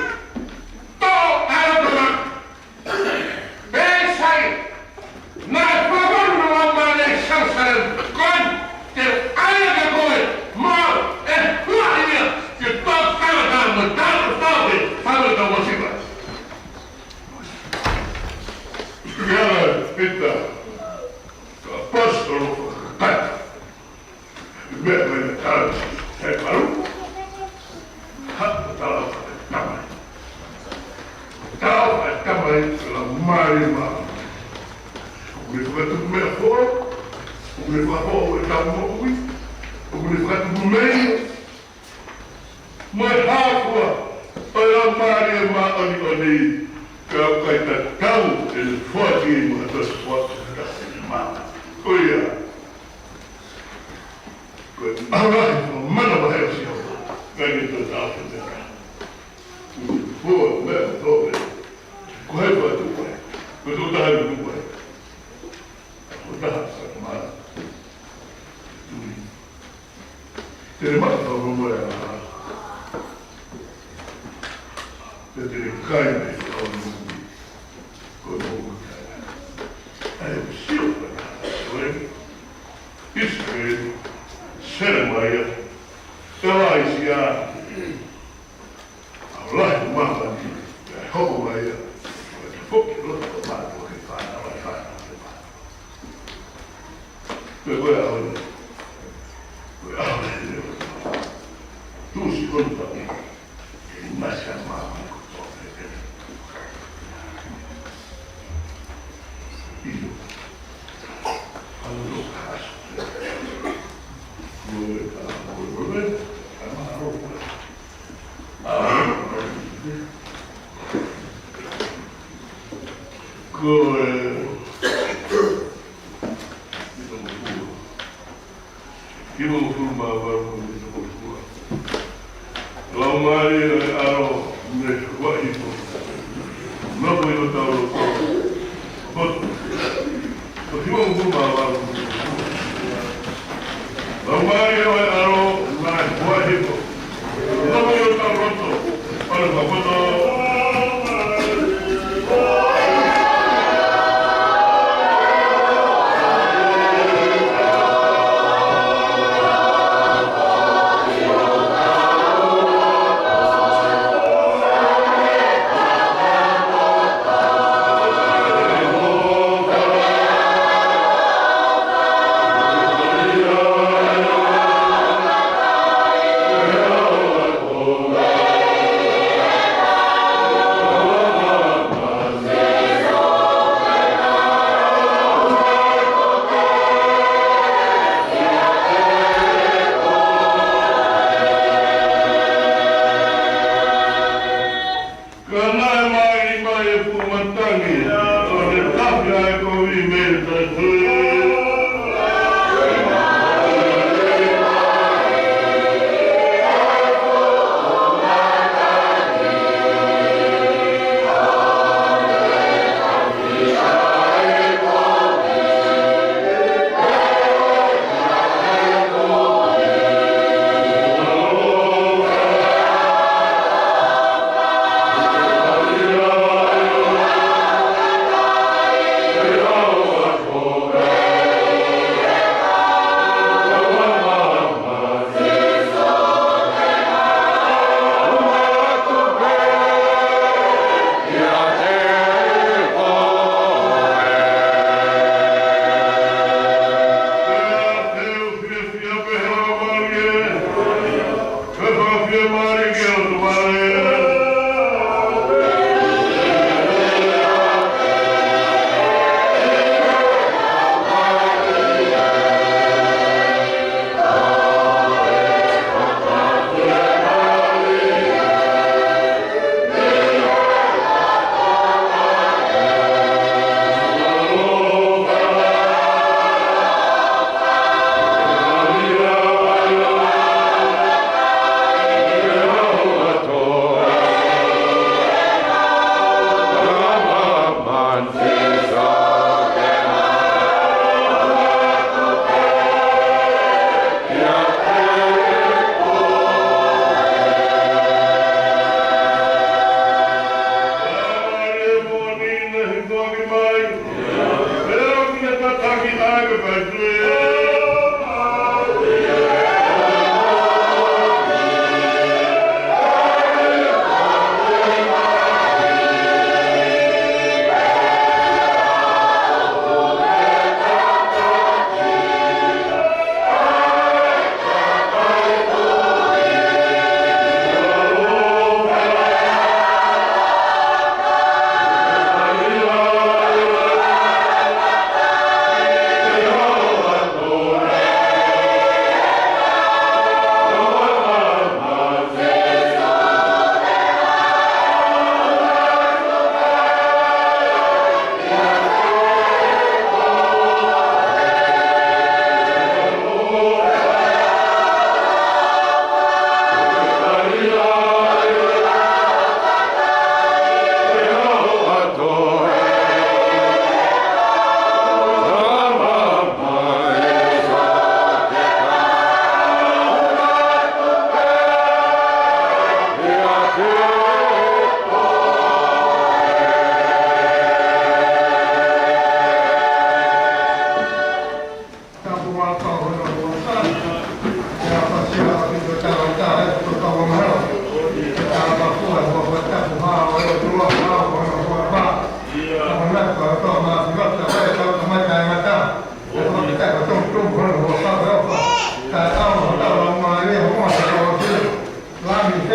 Toʻo ʻa e loto maka. Pea sai, naʻe fakahoko ʻa e Laumālie ʻi Selusalema, ko eni, te u ʻai kiate koe, mo e huaʻi ia, ke tau tangata mo tau tau ke, tau tau masiva. Ia, Pita, ko e ʻaposetolo fakakakato. Meʻa mai na tala, he palu. Ha, tala, tamai. Tala, tamai, la mari ma. ʻOku ne fakatupu meʻa foʻou, ʻoku ne fakafoʻou ʻetau moʻui, ʻoku ne fakatupu meʻa. Mo e hā fua, ʻo e Laumālie Māʻoniʻoni, ka ʻoku ʻikai tatau, ʻe ne foaki mo e tosi foaki, ka ʻe ne mama. Ko ia. Ko e ʻaho lahi, ko e manavahē ʻo Sihova. Ka ke tō tāfeneka. Ko e meʻa tō pē. Ko hai pā tuku ai. Ko e tō taha ni tuku ai. Ko e taha sa mā. Tui. Te ne mata tau mo e ʻaho. Te te kai me tau mo. Ko e moʻui kai. ʻAi ʻo sio ko e taha. Ko e. ʻIsikeli, Selemaia, ʻIlaisiā, ʻaho lahi ʻo māmani, ʻe hoko mai ia, ʻo te foki loto ʻo mātuʻa ke fānau, ʻe fānau, ʻe fānau. Pea ko e ʻaho ni, ko e ʻaho ni, tuʻusi hono taʻu. Ko e Hivangofulu mā valu mo e hivangofulu. Laumālie ʻo e ʻAlo, ne ʻosi hifo. Nofo ʻi hotau loto. Poto. Ko e hivangofulu mā valu mo e hivangofulu. Laumālie ʻo e ʻAlo, ne ʻosi hifo. Nofo ʻi hotau loto. ʻAlo ma poto.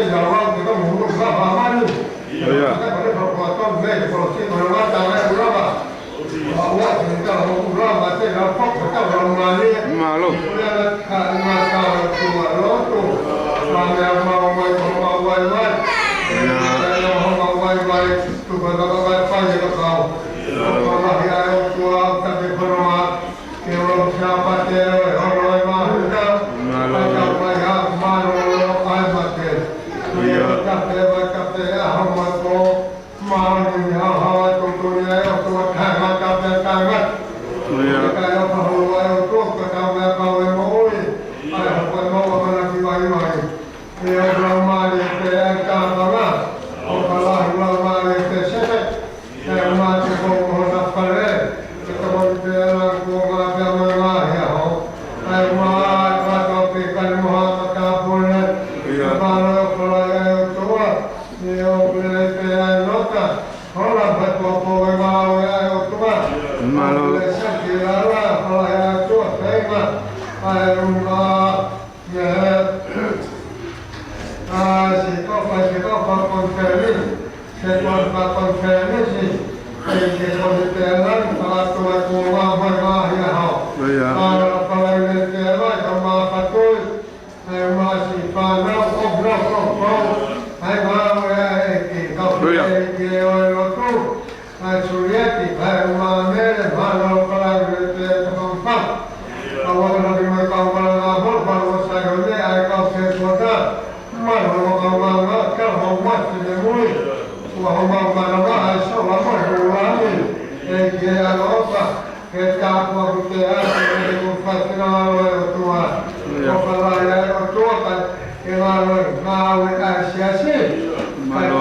ʻIo. Mālō. ʻIo. Mālō. ʻIo. ʻIo. Mālō. ʻIo. ʻIo. ʻIo. Mālō.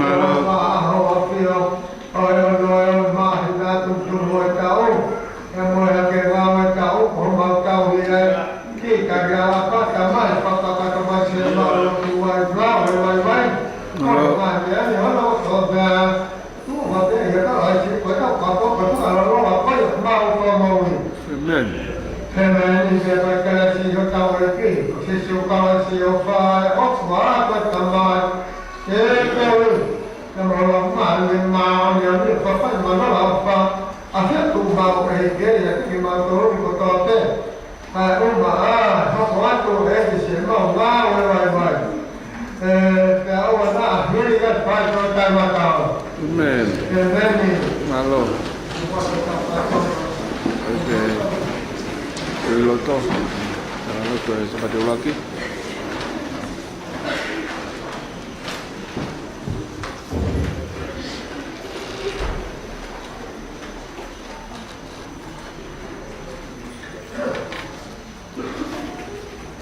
Mālō. Mālō. ʻĒmeni. ʻĒmeni. Mālō. ʻOku ke loto. Mālō, ko e Sāpate ʻuluaki.